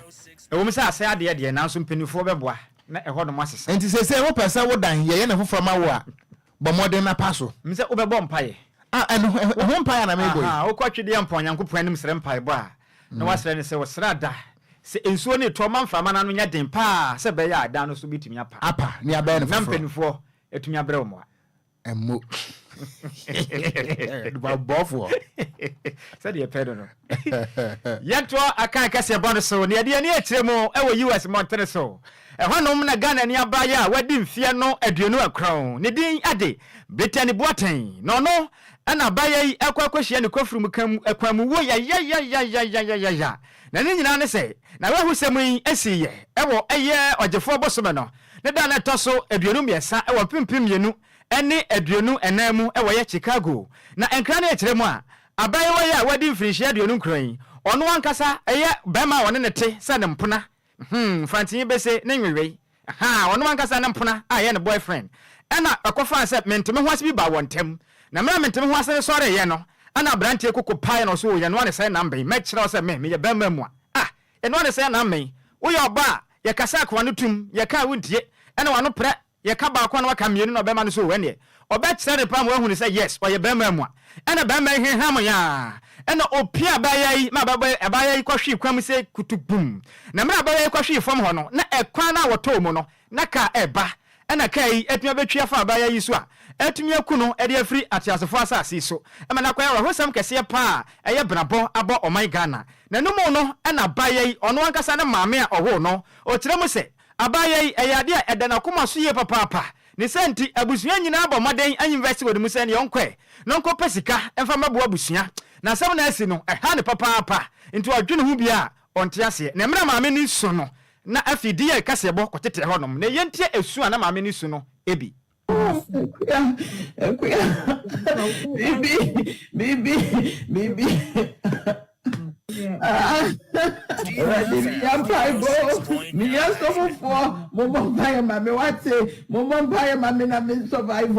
ɛwɔ mu sɛ asɛe adeɛ deɛ, nanso mpanimfoɔ bɛboa na ɛhɔ nom asesa. Nti seesei wopɛ sɛ wo dan yɛyɛ no foforɔ ma wo a, bɔ mmɔden na pa so. M sɛ wobɛbɔ mpaeɛ. Ah, ɛno, ɛho mpaeɛ na mebɔ yi. Aha, wokɔ Twedeɛ Mpɔn Nyankopɔn anim srɛ mpaebɔ a, na woasrɛ no sɛ ɔsra da, sɛ nsuo no retɔ ma mframa no ano nyɛ den paa sɛ ɛbɛyɛ a dan no so bɛtumi apa. Apa, ne abɛyɛ no Na foforɔ. mpanimfoɔ atumi abrɛ wo mmoa. Ɛmmo. Nipa bɔfoɔ. Sɛdeɛ ɛpɛ no no. Yɛntoa Akan kaseɛbɔ no so na yɛde yɛn ani akyerɛ mu wɔ US mmɔntene so. Ɛhɔnom na Ghanani abaayewa a wadi mfeɛ no 29, ne din de Brittany Boateng, na ɔno na abaayewa yi rekɔ akɔhyia ne kɔfiri mu kwan mu wuo yayayayayayaya. Na ne nyinaa ne sɛ, n'awerɛhosɛm yi siiɛ wɔ ɛyɛ Ɔgyefoɔ bosome no ne da a na ɛtɔ so 23 wɔ 2024 mu wɔ yɛ Chicago. Na nkra no ɛkyerɛ mu a, abaayewa yi a wadi mfirinhyia 29 yi, ɔno ankasa ɛyɛ barima a ɔne no te sɛ ne mpena, hmm, Mfantsenyi bese ne nwewei, ahaa, ɔno ankasa ne mpena a ɛyɛ ne boyfriend, ɛna ɛkɔfaa sɛ mente-me-ho-ase bi baa wɔn ntam. Na mmerɛ a mente-me-ho-ase no sɔreeɛ no, ɛna aberanteɛ koko paeɛ na ɔse, oh, yɛnoa ne sɛn na mbɛn, mɛkyerɛ wo sɛ me, meyɛ barima mua. Ah, yɛnoa ne sɛn na mbɛn, woyɛ ɔbaa a, yɛkasa akoa no tum, yɛka a wontie, ɛna w'ano prɛ, Yɛka baako a na waka mmienu na ɔbɛma no so o ɛneɛ ɔbɛkyerɛ no paa ma wahu no sɛ yes ɔyɛ bɛɛma mua. Ɛna bɛɛma yi hwehwam yɛ aa ɛna ɔpia abaayaa yi ma abaayaa yi kɔhwee kwan mu sɛ kutu gbum. Na mmerɛ abaayaa yi kɔhwee fam hɔ no na ɛkwan no a wɔtɔɔ mu no na kaa ɛɛba ɛna kaa yi atumi abɛtwi afa abaayaa yi so a atumi aku no de afiri ateasefoɔ asase yi so ma no akɔyɛ awerɛhosɛm kɛseɛ paa a ɛyɛ benabɔ abɔ ɔman Ghana. Na ɛno mu no ɛna abaayaa yi ɔno ankasa ne maame a ɔwoo no ɔkyerɛ mu sɛ Abaayɛ yi, ɛyɛ ade a ɛda n'akoma so yie papaapa. Ne saa nti, abusua nyinaa bɔ mmɔden invest wɔ ne mu sɛ neɛ ɔnkɔɛ na ɔnkɔpɛ sika mfa mmɛboa abusua. Na asɛm no a asi no, ɛha no papaapa. Nti ɔdwene ho bi a, ɔnte aseɛ. Na mmerɛ a maame no resu no, na afei DL kaseɛbɔ kɔtetɛɛ hɔnom. Na yɛntie esu a na maame no resu no bi. Akua, akua, bibi, bibi, bibi. Ah, Awurade meyɛ mpaebɔ, meyɛ sɔfofoɔ, mommɔ mpaeɛ ma me wate, mommɔ mpaeɛ ma me na me survive,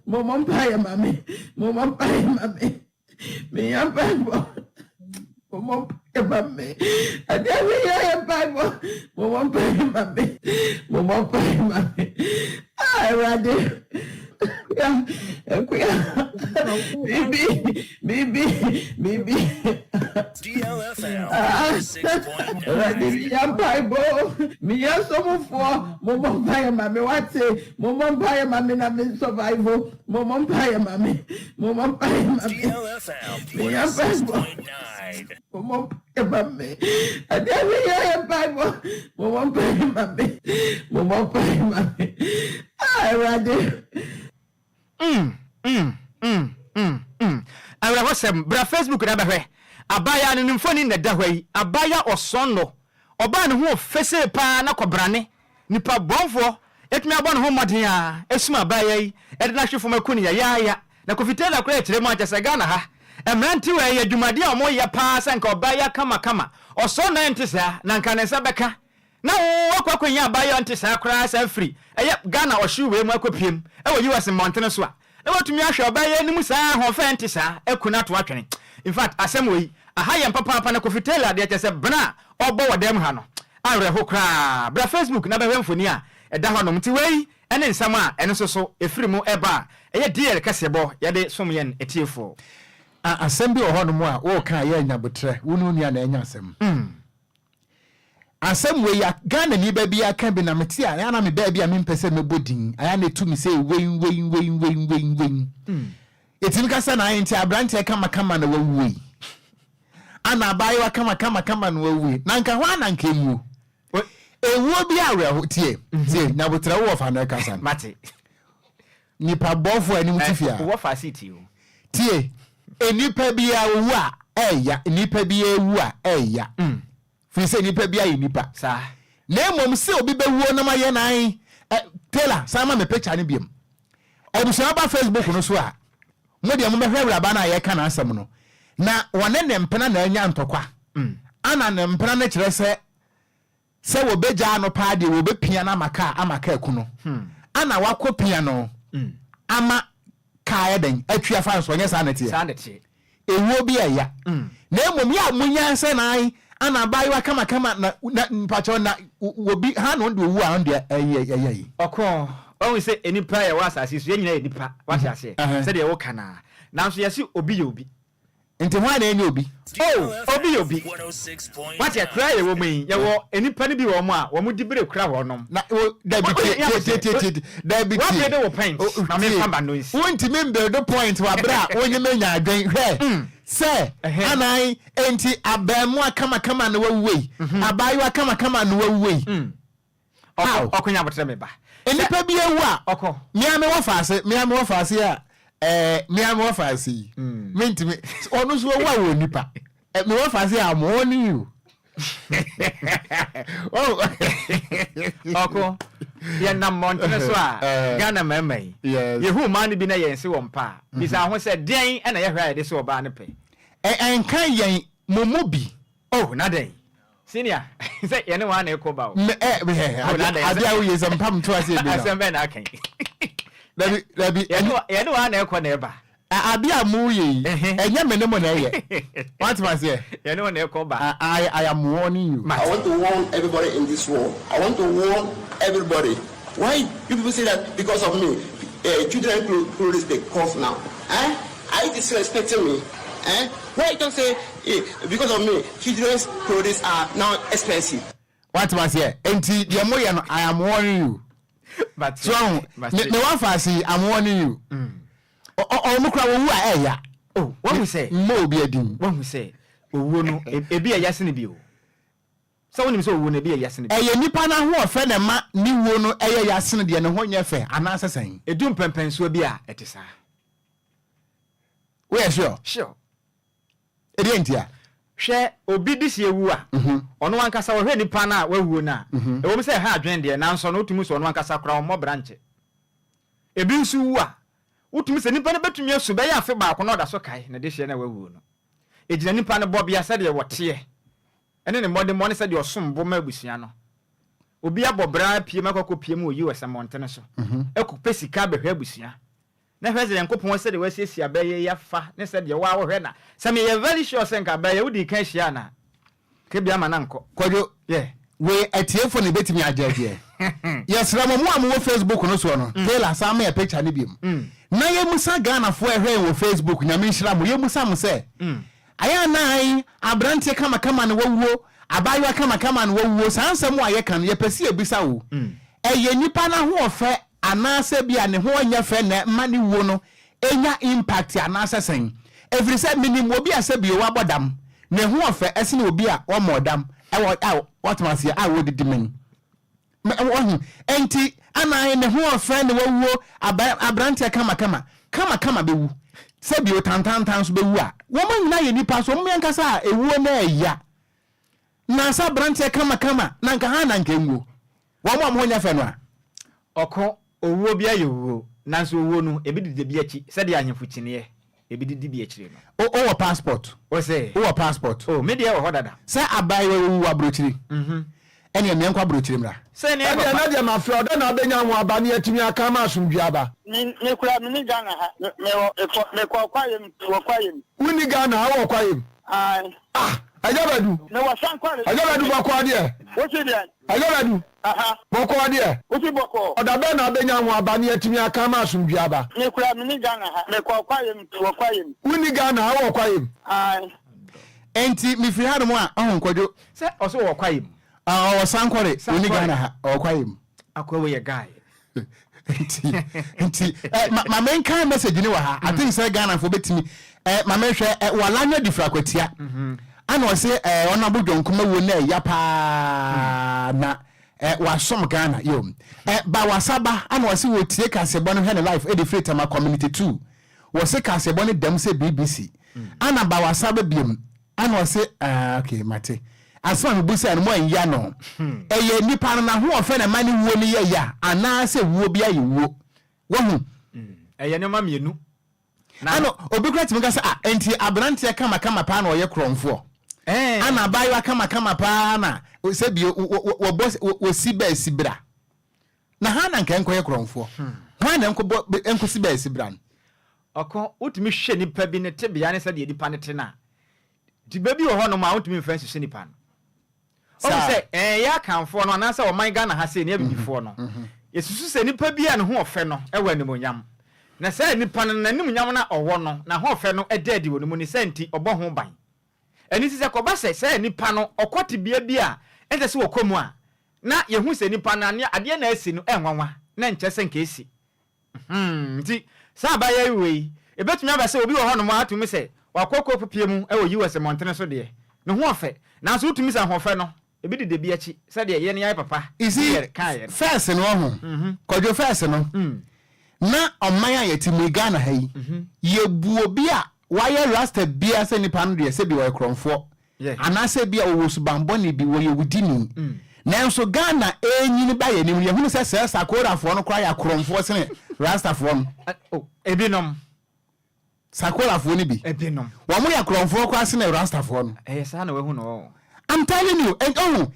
mommɔ mpaeɛ ma me, mommɔ mpaeɛ ma me. Meyɛ mpaebɔ. Mommɔ mpaeɛ ma me. Adeɛ meyɛ yɛ mpaebɔ. Mommɔ mpaeɛ ma me. Mommɔ mpaeɛ ma me. Ah, Awurade. Akuya, akuya. Bibi, bibi, bibi. Ah, Awurade meyɛ mpaebɔ. Meyɛ sɔfofoɔ. Mommɔ mpaeɛ ma me wate. Mommɔ mpaeɛ ma me na me survive. Mommɔ mpaeɛ ma me. Mommɔ mpaeɛ ma me. Meyɛ mpaebɔ. Mommɔ mpaeɛ ma me. Adeɛ meyɛ yɛ mpaebɔ. Mommɔ mpaeɛ ma me. Mommɔ mpaeɛ ma me. Ah, Awurade. Mm, mm, mm, mm, mm. Awerɛhosɛm, bra Facebook na bɛhwɛ. Abaayaa no ne mfoni na ɛda hɔ yi. Abaayaa ɔsɔnnɔ. Ɔbaa ne ho ofesee paa na kɔbrane. Nipa bɔnfoɔ atumi abɔ ne ho mmɔden a asum abaayaa yi de no ahwe fam aku no yayaaya. Na Kofi Taylor koraa kyerɛ mu a kyerɛ sɛ Ghana ha mmerantewa yi adwumadeɛ a wɔyɛ paa sɛ nka ɔbaa yi kama kama ɔsɔ nan nte saa na nka ne nsa bɛka na wo akɔ akɔnya abaayewa nte saa koraa saa firi ɛyɛ Ghana ɔhyew wei mu akɔpiem wɔ US mmɔntene so a na watumi ahwɛ ɔbaa yi anim saa ahoɔfɛ nte saa aku no ato atwene. In fact asɛm wei aha yɛn papaapa na Kofi Taylor deɛ kyerɛ sɛ bena a ɔbɔ wɔ dan mu ha no awerɛho koraa. Bra Facebook na bɛhwɛ mfoni a ɛda hɔnom. Nti wei ne nsɛm a ɛno nso so ɛfiri mu ɛba a ɛyɛ DL kaseɛbɔ yɛde som yɛn atiefoɔ. A Asɛm bi wɔ hɔnom a woreka a yɛ nyabotrɛ, wo ne wo nua na anya asɛm. Asɛm wei a Ghanani ba bi aka bi na mete a, ɛyɛ a na me baabi a mempɛ sɛ mɛbɔ din, ayɛ a na ɛtu me sɛ wei wei wei wei wei wei. Ɛtumi ka sɛ na ayɛ nti aberanteɛ kamakama na wawuo yi. Ana abaayewa kamakamakama na wawuo yi. Na nka hɔ a na nka ɛwuo. Ɛwuo bi awerɛho tie tie nyabotrɛ wo wɔfa no ɛkasa no. Mate. Nipa bɔfo anim ti fia. Wɔfa si tie o. Tie, nnipa biara owu a ɛɛya, nnipa biara ewu a ɛɛya. Firi sɛ nnipa biara yɛ nnipa. Saa. Na mmom sɛ obi bɛwuo na mayɛ nan ɛ Taylor san ma me picture no biom. Abusua ba Facebook no so a, mo deɛ mobɛhwɛ awuraba no a yɛreka n'asɛm no. Na wɔne ne mpena na anya ntɔkwa. Ana ne mpena no kyerɛ sɛ sɛ wɔbɛgyaa no paa deɛ wɔbɛpia no ama kaa ama kaa ku no. Ana wakɔ pia no ama kaa ayɛ dɛn atwi afa nso ɛnyɛ saa na ɛteɛ? Saa na ɛteɛ. Ewuo bi ɛya. Na mmom yɛ a monya sɛ na ae ana abaayewa kamakama na na mpakyɛw na wɔbi ha na ɔno deɛ owu a ɔno deɛ ɛyɛ ɛyɛ yi. Ɔkɔ wahu sɛ nnipa a yɛwɔ asase so yɛn nyinaa yɛ nnipa wate aseɛ sɛdeɛ woka no ara nanso yɛse obi yɛ obi. Nti hwan na ɛnyɛ obi? Oh, obi yɛ obi. Wate, akuraa a yɛwɔ mu yi, yɛwɔ nnipa no bi wɔ hɔ a, wɔn dibere kura wɔnom. Na wo, dabi tie, tie, tie, tie, tie, dabi tie. Woabuilde wo point, ma memfa m'ano nsi. Wontumi mbuilde point wɔ abere a wonye me nya adwen. Hwɛ, sɛ, anan, enti abɛɛmoa kamakama na wawu ei, abaayewa kamakama na wawu ei. How? Ɔkɔ nya aboterɛ me ba. Nnipa bi awu a. Ɔkɔ. Mea me wɔ faase, mea me wɔ faase a, ɛɛ, mea me wɔ faase yi. Mentumi, ɔno nso wawu a wɔ nipa. Me wɔ faase a, I'm warning you. Oh. Ɔkɔ, yɛnam mmɔntene so a, Ghana mmarima yi, yɛhu mmaa no bi na yɛnse wɔn pɛ a, bisa ho sɛ, deɛn na yɛhwɛ a yɛde se ɔbaa no pɛ? Ɛnka yɛn, mo mu bi. Oh, na dɛn? Senior, sɛ yɛne wɔn na ɛkɔ ba o. Mɛ ɛ ɛ Oh, na dɛn? ade a woyɛ sɛ mpam to ase ebi na. Asɛm bɛn na aka yi? Dabi dabi. Yɛne wɔn na ɛkɔ na ɛba. Ade a mo yɛ yi, ɛnyɛ me ne mo na ɛyɛ. Wate ma seɛ? Yɛne wɔn na ɛkɔ ba. I am warning you. I want to warn everybody in this world. I want to warn everybody. Why you people say that because of me, uh, children clothes they cough now? Eh? Are you disrespecting me? Eh? Why you don't say eh, because of me, children's clothes are now expensive? Wate aseɛ? Enti deɛ moyɛ no, I am warning you. But So ahu, me me wafa ase yi, I'm warning you. Ɔmo kura wɔwu a ɛya. Oh, wahu sɛ. Mmɔ obi adin. Wahu sɛ owuo no ebi ɛya sene bi o. Sɛ wonim sɛ owuo no ebi yɛ ya sene bi. Ɛyɛ nipa no ahoɔfɛ na ɛma ne wuo no yɛ ya sene deɛ ne ho nyɛ fɛ anaasɛ sɛn? Ɛdu mpɛnpɛnsoɔ bi a, ɛte saa. Woyɛ sure? Sure. Ɛdeɛn ntia? Hwɛ, obi dehyeɛ wu a, ɔno ankasa ɔhwɛ nipa no a wawuo no a, ɛwom sɛ ɛha adwene deɛ, nanso no wotumi hu sɛ ɔno ankasa koraa ɔmmɔ bra nkyɛ. Ebi nso wu a, wotumi sɛ nipa no bɛtumi asu bɛyɛ afe baako na ɔda so kae ne dehyeɛ no a wawuo no. Ɛgyina nipa no bɔbea, sɛdeɛ ɔteɛ. ne ne mmɔdemmɔ ne sɛdeɛ ɔsom bo ma abusua no. Obi abɔ bra apue mu akɔ akɔpue mu wɔ US mmɔntene so akɔpɛ sika abɛhwɛ abusua. Na hwɛ sɛ Nyankopɔn sɛdeɛ wasiesie abɛɛyɛ yi afa ne sɛdeɛ wo ara wohwɛ na sɛ meyɛ very sure sɛ nka abɛɛyɛ wodii kan hyiaa no a, nka ebia ama no ankɔ. Kwadwo, Yeah. wei atiefo na ebetumi agye agyeɛ. Yɛsrɛ mo, mo a mowɔ Facebook no soɔ no, Taylor san ma yɛ picture no biom. Na yɛmmusa Ghanafoɔ a ɛhwɛ yɛn wɔ Facebook, Nyame nhyira mo, yɛmmusa mo sɛ, Ayɛ a na ae, aberanteɛ kamakama na wawuo, abaayewa kamakama na wawuo, saa nsɛm a yɛka no, yɛpɛ sɛ yɛbisa wo, ɛyɛ nipa no ahoɔfɛ anaasɛ ebia ne ho nyɛ fɛ na ɛma ne wuo no nya impact anaasɛ sɛn? Ɛfiri sɛ menim obi a sɛbio wabɔ dam, ne ho ɔfɛ sene obi a ɔmmɔɔ dam, ɛwɔ a watena aseɛ a ɔdidi men. Wahu? Enti, ana ne ho ɔfɛ ne wawuo, aba, aberanteɛ kamakama, kamakama bɛwu. Sɛbio tantantan nso bɛwu a, wɔn nyinaa yɛ nnipa, so wɔn ankasa a ɛwuo no ɛya. Na sɛ aberanteɛ kamakama, na nka ha na nka ɛnwuo. Wɔn a wɔn ho nyɛ fɛ no a. Ɔko, owuo biara yɛ owuo, nanso owuo no, ebi didi ebi akyi, sɛdeɛ ahemfo kyiniiɛ, ebi didi bi akyire no. O, wowɔ passport? O se. Wowɔ passport? O, me deɛ wɔ hɔ dada. Sɛ abaayewa yi wu wɔ aburokyire, ɛneɛ meɛnkɔ aburokyire mmra. Sɛ neɛ Ɛndeɛ papa. na deɛ mafrɛ wo, dɛn na wobɛnya ho aba na yɛatumi aka ama asomdwoeɛ aba? Me me koraa me ni Ghana ha me me wɔ mekɔ mekɔ kwaeɛ mu wɔ kwaeɛ mu. Wo nni Ghana ha wowɔ kwaeɛ mu? Ae. Ah Agya Badu. Me wɔ Sankware. Agya Badu bɔkɔɔ deɛ? Wo se deɛn? Agya Badu. Aha. Bɔkɔɔ deɛ? Wo se bɔkɔɔ. Ɔda bɛn na wobɛnya ho aba na yɛatumi aka ama asomdwoeɛ aba? Me koraa me ni Ghana ha me kɔ kwaeɛ mu wɔ kwaeɛ mu. Wo nni Ghana ha wowɔ kwaeɛ mu? Ae. Enti mefiri hanom a, ɔho Kwadwo. Sɛ ɔse ɔwɔ kwaeɛ mu. Ah, ɔwɔ Sankore, ɔnni Ghana ha, ɔwɔ kwaeɛ mu. Akoa wei yɛ guy. Nti, nti, eh, ma, ma menkan message ni wɔ ha. I think sɛ Ghanafoɔ bɛtumi, eh, ma menhwɛ, eh, Walanya di Frakwatia. Ana ɔse, eh, Honorable John Kumah wuo no ɛya paa, na, eh, wasom Ghana, yo. Eh, ba wasaba, ana ɔse wɔtie kaseɛbɔ no hwɛ ne life, ɛde firi Tema Community 2. Wɔse kaseɛbɔ no dam sɛ BBC. Ana ba wasaba biom, Ana ɔse ah ok mate. Asɛm a mebusae no moanyi ano. Ɛyɛ nipa no n'ahoɔfɛ na ɛma ne wuo no yɛ ya anaasɛ wuo biara yɛ wuo? Wahu? Ɛyɛ nneɛma mmienu. Na. Ɛna obi koraa tumi ka sɛ ah enti aberanteɛ kamakama paa na ɔyɛ korɔmfoɔ? Ana abaayewa kamakama paa na sɛbi wɔbɔ wɔsi bɛɛ si bra. Na hwan na nka ɛnkɔyɛ korɔmfoɔ? Hwan na ɛnkɔbɔ ɛnkɔsi bɛɛ si bra no? Ɔko, wotumi hwɛ nipa bi ne tebea ne sɛdeɛ nipa no te no a, tebea bi wɔ hɔnom a wontumi mfa nsusu nipa no. Wohu sɛ ɛɛ yɛ Akanfoɔ no anaasɛ ɔman Ghana ha sei ne Abibifoɔ no, yɛsusu sɛ nipa bi a ne ho ɔfɛ no wɔ animuonyam. Na saa nipa no, n'animuonyam no a ɔwɔ no, n'ahoɔfɛ no da adi wɔ ne mu, ne saa nti ɔbɔ ho ban. Ɛno nti sɛ ɛkɔba sɛ saa nipa no ɔkɔ tebea bi a ɛnsɛ sɛ ɔkɔ mu a, na yɛhu sɛ nipa no adeɛ na asi no ɛnwanwa na ɛnkyerɛ sɛ nka ɛsi. Hmm, nti saa abaayewa yi wei, ebetumi aba sɛ obi wɔ hɔnom a atumi sɛ wakɔ kɔpue mu wɔ US mmɔntene so deɛ, ne ho ɔfɛ, nanso wotumi sɛ ahoɔfɛ no, ebi deda bi akyi, sɛdeɛ yɛn yɛn papa You see, Pierre kaeɛ no. first no ɔho, Kwadwo first no, na ɔman a yɛte mu yi, Ghana ha yi, yɛbu obi a wayɛ rasta biara sɛ nipa no deɛ sɛbi ɔyɛ korɔmfoɔ, Anaasɛ ebia wɔwɔ suban bɔne bi, wɔyɛ wudini. Nanso Ghana renyini ba yɛn anim no, yɛhunu sɛ sɛɛ Sakorafoɔ no koraa yɛ akorɔmfoɔ sene Rastafoɔ no. Ebinom. Sakorafoɔ no bi. Ebinom. Wɔn yɛ akorɔmfoɔ koraa sene Rastafoɔ no. Ɛyɛ saa na wahu no ɔ. I'm telling you, and oh,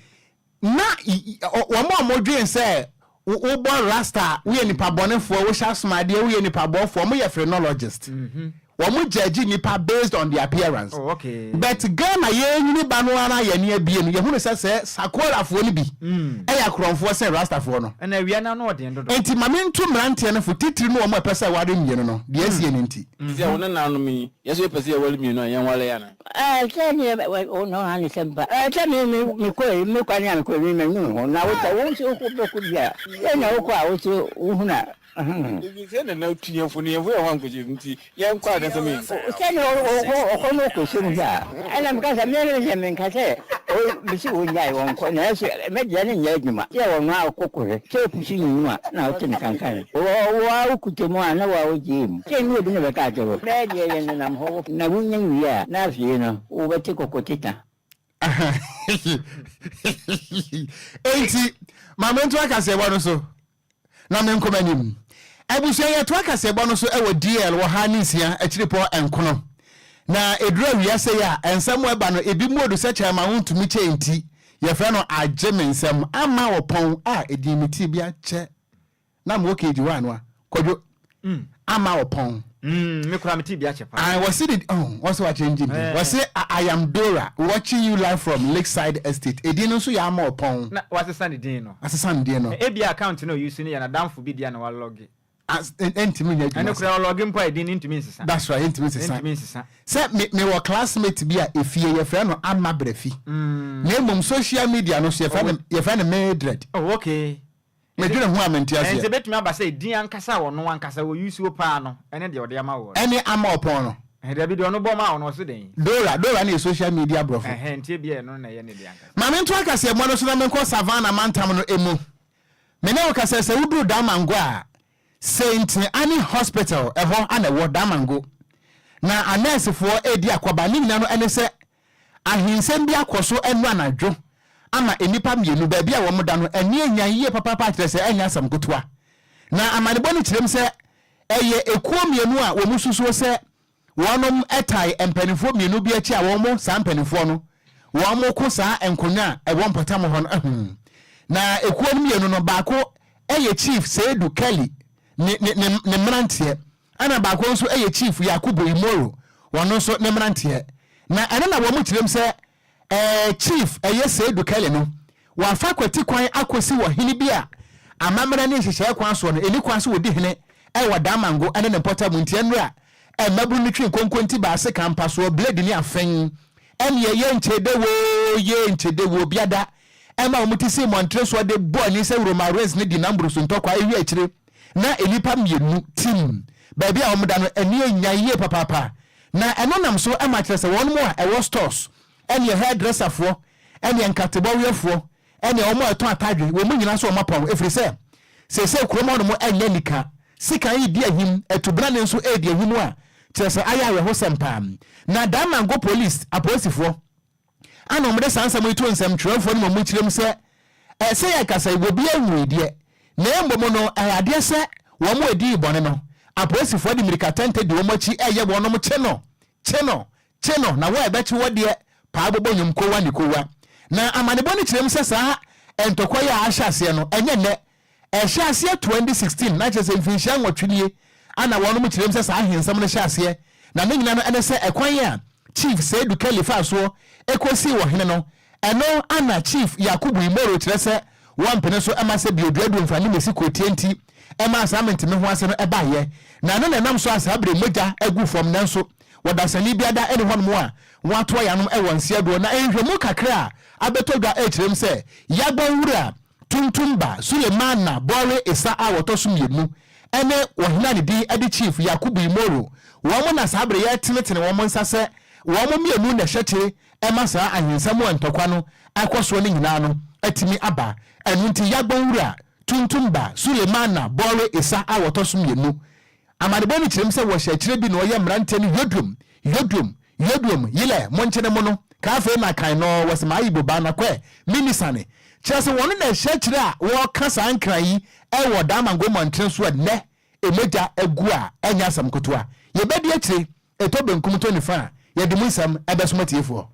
na wɔn a wɔdwen sɛ wobɔ rasta a woyɛ nipa bɔnefoɔ, wohyɛ asomadeɛ woyɛ nipa bɔfoɔ, wɔyɛ phrenologist. Wɔn judge nipa based on the appearance. Oh, okay. But Ghana yɛnyini ba no ara yɛn ani abie no, yɛhunu sɛ sɛ Sakorafoɔ no bi ɛyɛ akorɔmfoɔ sen Rastafoɔ no. Ɛna awia no ano ɔden dodo. Enti ma mento mmeranteɛ no fo, titiri ne wɔn a ɛpɛ sɛ wɔware mmienu no, deɛ asie no nti. Sɛ wo nenanom yi, yɛn nso yɛpɛ sɛ yɛware mmienu a, yɛnware anaa? Sɛ neɛ ɔno ha ne sɛm pa. Sɛ me me mekɔ me kwan a mekɔ me manu ho na wosɛ wo nso wobɛkɔ bi a sɛ na wokɔ a wose wohunu a. Sɛ na na tu yɛn fo no yɛn fo yɛ ho ankɔhyɛ mu nti yɛn kɔ a na sɛ me. Sɛ na ɔkɔ no ɔkɔhyɛ mu hwɛ a ɛna meka sɛ me me menka sɛ mese wɔnyae wɔnkɔ nanso me deɛ no nyɛ adwuma sɛ ɔno a ɔkɔ kɔhwɛ sɛ ɔpusu ne mu a na wote ne kankan wo a wokuta mu a na wo a wogyee mu. Sɛ nni obi na bɛka akyerɛ wo. Bɛyɛ deɛ yɛ nenam hɔ na wonya wie a na afei no wobɛte kɔkɔteta. Enti ma mento akaseɛbɔ no so na menkɔ m'anim. Abusua yɛtoa kaseɛbɔ no so wɔ DL wɔ ha ne nsia akyiripɔ nkono. Na ɛduru awia sei a nsɛm ɛba no ebi mu odu sɛ kyɛn ma wontumi kyɛ nti yɛfrɛ no agye me nsɛm ama ɔpɔn a ɛdin me tii bi akyɛ Na mewɔ KG hɔ anoa. Kwadwo. Ama ɔpɔn. Mm, me kura me ti bi akyɛ paa. Ah, wɔsi de oh, wɔsi wa change din. Eh. Wɔsi I am Dora watching you live from Lakeside Estate. Edin no nso yɛ ama ɔpɔn. Na wasesa ne din no. Asesa ne din no. Ebi account na ɔuse no yɛ n'adamfo bi deɛ na walɔge. As ɛntumi nyɛ adwuma. Ɛno kura ɔlɔge mpo a edin no ntumi nsesa. That's right, ɛntumi nsesa. Ɛntumi nsesa. Sɛ me mewɔ classmate bi a efie yɛfrɛ no Ama Brɛfi. Na mmom social media no so yɛfrɛ no yɛfrɛ no Mildred. Oh, okay. Medwene ho a mente aseɛ. Ɛnti ɛbɛtumi aba sɛ din ankasa a ɔno ankasa wɔ use wo paa no ɛne deɛ ɔde ama woɔ no. Ɛne ama ɔpɔn no. Ɛhɛ dabi deɛ ɔno bɔ maa wo no ɔse dɛn? Dora, Dora no yɛ social media brɔfo. Ɛhɛ nti ebia ɛno na ɛyɛ ne deɛ ankasa. Ma mento akaseɛmɔ no so na menkɔ Savannah mantam no mu. Me ne wo kasa yi sɛ woduru Damango a, Saint Anne Hospital ɛhɔ na ɛwɔ, Damango. Na anɛɛsefoɔ redi akɔba, ne nyina no ɛne sɛ Ahensɛm bi akɔ so ɛnnɔ anadwo ama nnipa mmienu, baabi a wɔda no, ani anyan yie papaapa kyerɛ sɛ ɛnyɛ asɛm ketewa. Na amanebɔ no kyerɛm sɛ ɛyɛ ekuo mmienu a wɔn susuo sɛ wɔnom tae mpaninfoɔ mmienu bi akyi a wɔn saa mpaninfoɔ no wɔn ko saa nkonnwa a ɛwɔ mpɔtam hɔ no ho. Na ekuo no mmienu no baako yɛ Chief Seidu Kelly ne ne ne ne mmeranteɛ Ɛna baako nso yɛ Chief Yakubu Imoro, wɔno nso ne mmeranteɛ. Na ɛno na wɔn kyerɛm sɛ ɛɛ Chief ɛyɛ Seidu Kelly no, wafa kwati kwan akɔsi wɔ hene bi a amammerɛ ne nhyehyɛeɛ kwan soɔ no, ɛnni kwan sɛ wɔdi hene wɔ Damango ne ne mpɔtam nti ɛnora a mmabunu no twe nkonkonti baa sekan mpasoɔ, blade ne afen, ɛneɛ yɛ nkyede woo, yɛ nkyede woo biada ɛma wɔn ti sii mmɔntere soɔ de bɔɔ ani sɛ Roman Reigns ne Dean Ambrose ntɔkwa ɛwie akyire. na nnipa mmienu tim baabi a wɔda no ani anyan yie papaapa. Na ɛno nam so ma kyerɛ sɛ wɔn a ɛwɔ stores, ɛneɛ hairdresserfoɔ, ɛneɛ nkatebɔweɛfoɔ, ɛneɛ wɔn a ɛtɔn atadwe, wɔn nyinaa nso wɔn apɔn ɛfiri sɛ seesei kurom hɔnom ɛnyɛ anika. Sikan redi ahim, atubrane nso redi ahim a kyerɛ sɛ ayɛ awerɛhosɛm paa. Na Damango Police, apolisifoɔ, Ana wɔde saa nsɛm yi to nsɛmtwerɛfoɔ no ma wɔkyerɛ mu sɛ, Sɛ yɛrekasa yi, obiara nwui deɛ, na mmom no, ɛyɛ adeɛ sɛ wɔn a wɔdii bɔne no, apolisifoɔ de mmirika tɛntɛ di wɔn akyi reyɛ wɔnom kye no, kye no, kye no, na wo a ɛbɛkye wo deɛ, paa bobɔ nnwom kowa ne kowa. Na amanebɔ no kyerɛ mu sɛ saa ntɔkwa yi a ahyɛ aseɛ no, ɛnyɛ nnɛ. Ɛhyɛɛ aseɛ 2016, na kyerɛ sɛ mfirinhyia nwɔtwe nie ana wɔnom kyerɛ mu sɛ saa ahensɛm no hyɛɛ aseɛ. Na ne nyina no ɛne sɛ ɛkwan a Chief Seidu Kelly faa soɔ kɔsii ɔhene no, ɛno ana Chief Yakubu Imoro kyerɛ sɛ wɔmpene so ma sɛ bio duaduo mfa ne mesi kurotia nti ɛmaa saa mente-me-ho-ase no baeɛ. Na ɛno na ɛnam so a saa berɛ mogya agu fam nanso wɔdasani biada nni hɔnom a wɔatoa yanom wɔ nseɛdoɔ. Na nhwɛmu kakra a abɛtɔ dwa rekyerɛ mu sɛ Yagbon Wura Tuntum ba Sulemana Bore Esa a wɔtɔ so mmienu ne ɔhene a ne din de Chief Yakubu Imoro, wɔn na saa bere yɛretenetene wɔn nsa sɛ wɔn mmienu na ɛhyɛ kyere ma saa ahensɛm a ntɔkwa no akɔ soɔ no nyinaa no atumi aba. Ɛno nti Yagbon Wura Tuntum ba Sulemana Bore Esa a wɔtɔ so mmienu Amanebɔ no kyerɛ mu sɛ wɔhyɛ akyire bi na ɔyɛ mmeranteɛ no yoduom, yoduom, yoduom, yilɛ, monkyene mo no, ka afei na kan no wɔse maa ibo ba na kɔɛ, mini sane. Kyerɛ sɛ wɔn na ɛhyɛ akyire a wɔreka saa nkran yi wɔ Damango mmɔntene so a nnɛ mogya agu a ɛnyɛ asɛm ketewa. Yɛbɛdi akyire, ɛtɔ benkum tɔ nifa a, yɛde mu nsɛm bɛsom atiefoɔ.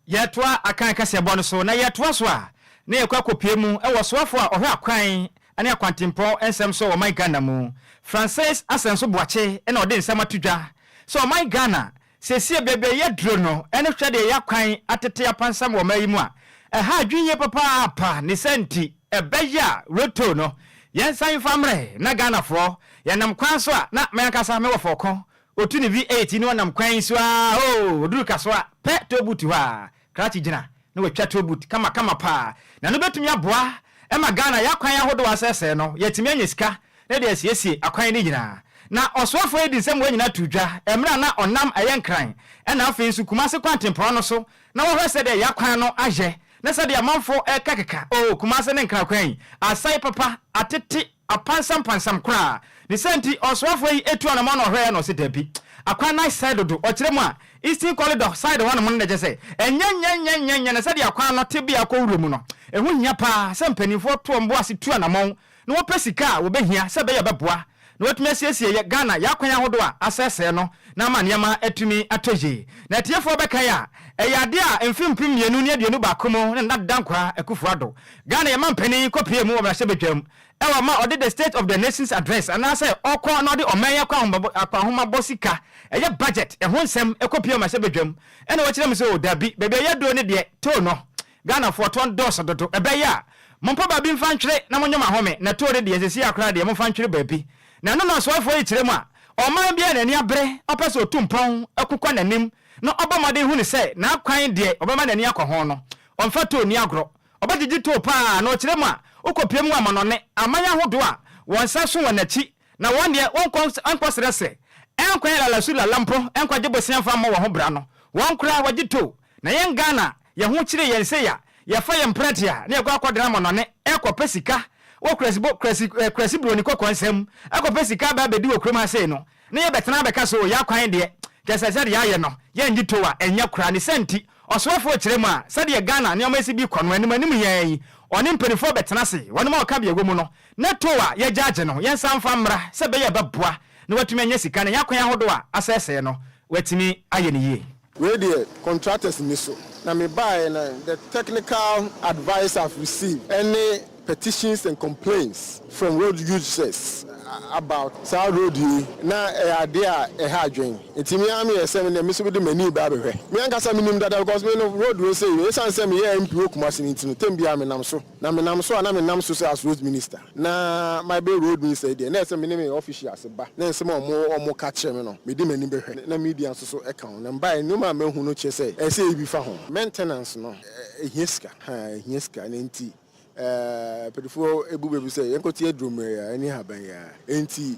Yɛtoa Akan kaseɛbɔ no so, na yɛtoa so a, na yɛkɔ akɔpue mu wɔ ɔsoafoɔ a ɔhwɛ akwan ne akwantempɔn nsɛm so wɔ ɔman Ghana mu, Francis Asɛnso Boakye na ɔde nsɛm ato dwa sɛ ɔman Ghana seesei baabi a yɛaduro no ne hwɛ deɛ y'akwan atete apansam wɔ ɔman yi mu a, ɛha adwene yie papaapa, ne saa nti ɛbɛyɛ a road toll no yɛnsan mfa mmerɛ na Ghanafoɔ yɛnam kwan so a na me ankasa mewɔ fɔɔko Otu ne V8 na ɔnam kwan yi so ara oo, oduru Kasoa pɛ toll booth hɔ a, krakye gyina na watwa toll booth kamakama paa. Na ɛno bɛtumi aboa ma Ghana yɛn akwan ahodoɔ a asɛesɛe no, yɛatumi anya sika na yɛde asiesie akwan no nyinaa. Na ɔsoafoɔ yi de nsɛm wei nyinaa too dwa mmerɛ a na ɔnam ɛyɛ Nkran ɛna afei nso Kumase kwantempɔn no so na wɔhwɛ sɛdeɛ yɛn akwan no ayɛ ne sɛdeɛ amanfoɔ rekakeka oo Kumase ne Nkran kwan yi asɛe papa, atete Apansampansam koraa. Ne saa nti, ɔsoafoɔ yi tuu anamɔn na ɔhwɛeɛ na ɔse dabi, akwan no asɛe dodo. Ɔkyerɛ mu a, Eastern Corridor side hɔnom no na kyerɛ sɛ ɛnyɛ nyɛnyɛnyɛnyɛ na sɛdeɛ akwan no tebea kɔ wura mu no, ɛho hia pa ara sɛ mpanimfoɔ to wɔn bo ase tu anamɔn na wɔpɛ sika a wɔbɛhia sɛ ɛbɛyɛ a ɛbɛboa na wɔatumi asiesie yɛ Ghana yɛn akwan ahodoɔ a asɛesɛe no na ama nneɛma atumi atɔ yie. Na atiefoɔ bɛkae a, ɛyɛ adeɛ a mfe 2021 mu na Nana Dankwa Akufo-Addo, Ghana yɛn mampanin kɔpuee mu wɔ mmarahyɛbadwam wɔ ma ɔde the State of the Nation's Address anaasɛ ɔkɔ na ɔde ɔman yi akwanhomabɔ sika, ɛyɛ budget, ɛho nsɛm kɔpue mmarahyɛbadwam ɛna wɔkyerɛ mu sɛ o dabi, baabi a yɛaduro no deɛ toll no Ghanafoɔ toɔ dɔɔso dodo, ɛbɛyɛ a mompɛ baabi mfa ntwere na monyɛ mo ahome na toll no deɛ seesei ara koraa deɛ momfa ntwere baabi. Na ɛno na ɔsoafoɔ yi kyerɛ mu a ɔman biara n'ani abere ɔpɛ sɛ ɔtu mpɔn kokɔ n'anim na ɔbɔ mmɔden hunu sɛ n'akwan deɛ ɔbɛma n'ani akɔ ho no ɔmfa toll nni agorɔ. Ɔbɛgyegye tow paa, na ɔkyerɛ mu a, wokɔpue mu wɔ amanɔne aman ahodoɔ a wɔn nsa so wɔn akyi, na wɔn deɛ wɔnkɔ nkɔsrɛsrɛ, nkɔ lalasu lala mpo nkɔgye bosea mfa mmɔ wɔn ho bra no, wɔn koraa wɔgye tow. Na yɛn Ghana, yɛn ho kyere yɛn sei a, yɛfa yɛn mprɛte a, na yɛkɔ akɔdena amanɔne rekɔpɛ sika wɔ kurasi bo, kurasi, eh, kurasi buroni kɔkɔɔ nsam, akɔpɛ sika aba abɛdi wɔ kurom ha sei no, na yɛbɛtena abɛka sɛ o, yɛn akwan deɛ, kyerɛ sɛ sɛdeɛ yɛayɛ no, yɛnnye tow a, ɛnyɛ koraa. Ne saa nti, Ɔsoafoɔ kyerɛ mu a, sɛdeɛ Ghana nneɛma asi bi kɔ no, anim anim yi ara yi, ɔne mpaninfoɔ bɛtena ase, wɔnom a ɔka bea wɔ mu no, na tow a yɛgyaagye no, yɛnsan mfa mmra sɛ ɛbɛyɛ a ɛbɛboa na watumi anya sika na yɛn akwan ahodoɔ a asɛesɛe no, watumi ayɛ no yie. Wei deɛ contractors nni so. Na me baeɛ no the technical advice I've received ɛne petitions and complaints from road users about saa road yi na ɛyɛ adeɛ a ɛha adwen nti me ara meyɛ sɛ me deɛ me nso mede m'ani reba abɛhwɛ. Me ankasa menim dada because me no road wei sei ɛsiane sɛ meyɛ MP wɔ Kumasi no nti no term biara menam so na menam so a na menam so sɛ as roads minister na mabɛyɛ road minister yi deɛ na ɛsɛ me ne me officials ba na nsɛm a wɔn wɔn ka kyerɛ me no mede m'ani bɛhwɛ na media nso so ka ho na mebaeɛ nneɛma a mahu no kyerɛ sɛ ɛsɛ sɛ yɛyi bi fa ho. Maintenance no ɛhia sika, haa ɛhia sika na nti Mpanyinfoɔ bu bɛ bi sɛ yɛnkɔte aduro mmerɛ yi a ɛne haban yi ara. Enti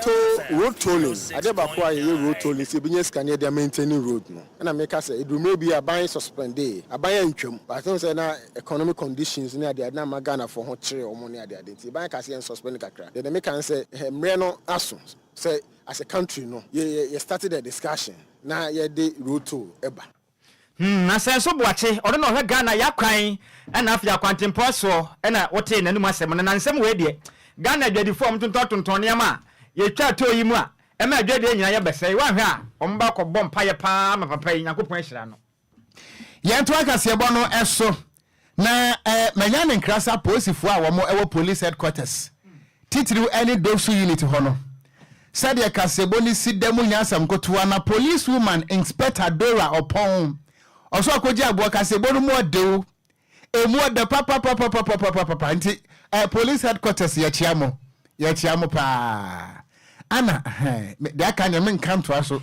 toll, road tolling, adeɛ baako a yɛyɛ road tolling sɛ yɛbɛnya sika na yɛde amaintaini road no. Ɛna meka sɛ ɛduru mmerɛ bi a aban suspendee, aban antwam. But I think sɛ na economic conditions ne adeade na ama Ghanafoɔ ho kyere wɔn ne adeade nti aban kaa sɛ yɛn suspend kakra. Deɛ meka ne sɛ mmerɛ no aso sɛ as a country no yɛ started the discussion na yɛde road toll ba. Hmm, Asɛnso Boakye, ɔno na ɔhwɛ Ghana y'akwan ɛna afei akwantempɔn soɔ ɛna wotee n'anum asɛm no. Na nsɛm wei deɛ, Ghana adwadifoɔ a wɔtontɔn tontɔn nneɛma a yɛtwa toɔ yi mu a ɛma adwadie nyinaa yɛ bɛsɛe, woanhwɛ a wɔn ba kɔ bɔ mpaeɛ paa ma papa yi, Nyankopɔn ahyira no. Yɛntoa kaseɛbɔ no so na eh, manya ne nkra sɛ apolisifoɔ a wɔn wɔ police headquarters titiriw ne Dopsu unit hɔ no sɛdeɛ kaseɛbɔ no si da mu nyɛ asɛm kotoa na police woman Inspector Dora Ɔpɔn ɔso akɔgye aboɔ kaseɛbɔ no mu ɔdew emu ɔdɛ papapapapapapapa nti eh, police headquarters yɛkyea mo yɛkyea mo paa ana eh, deɛ aka nyɛ menka ntoa so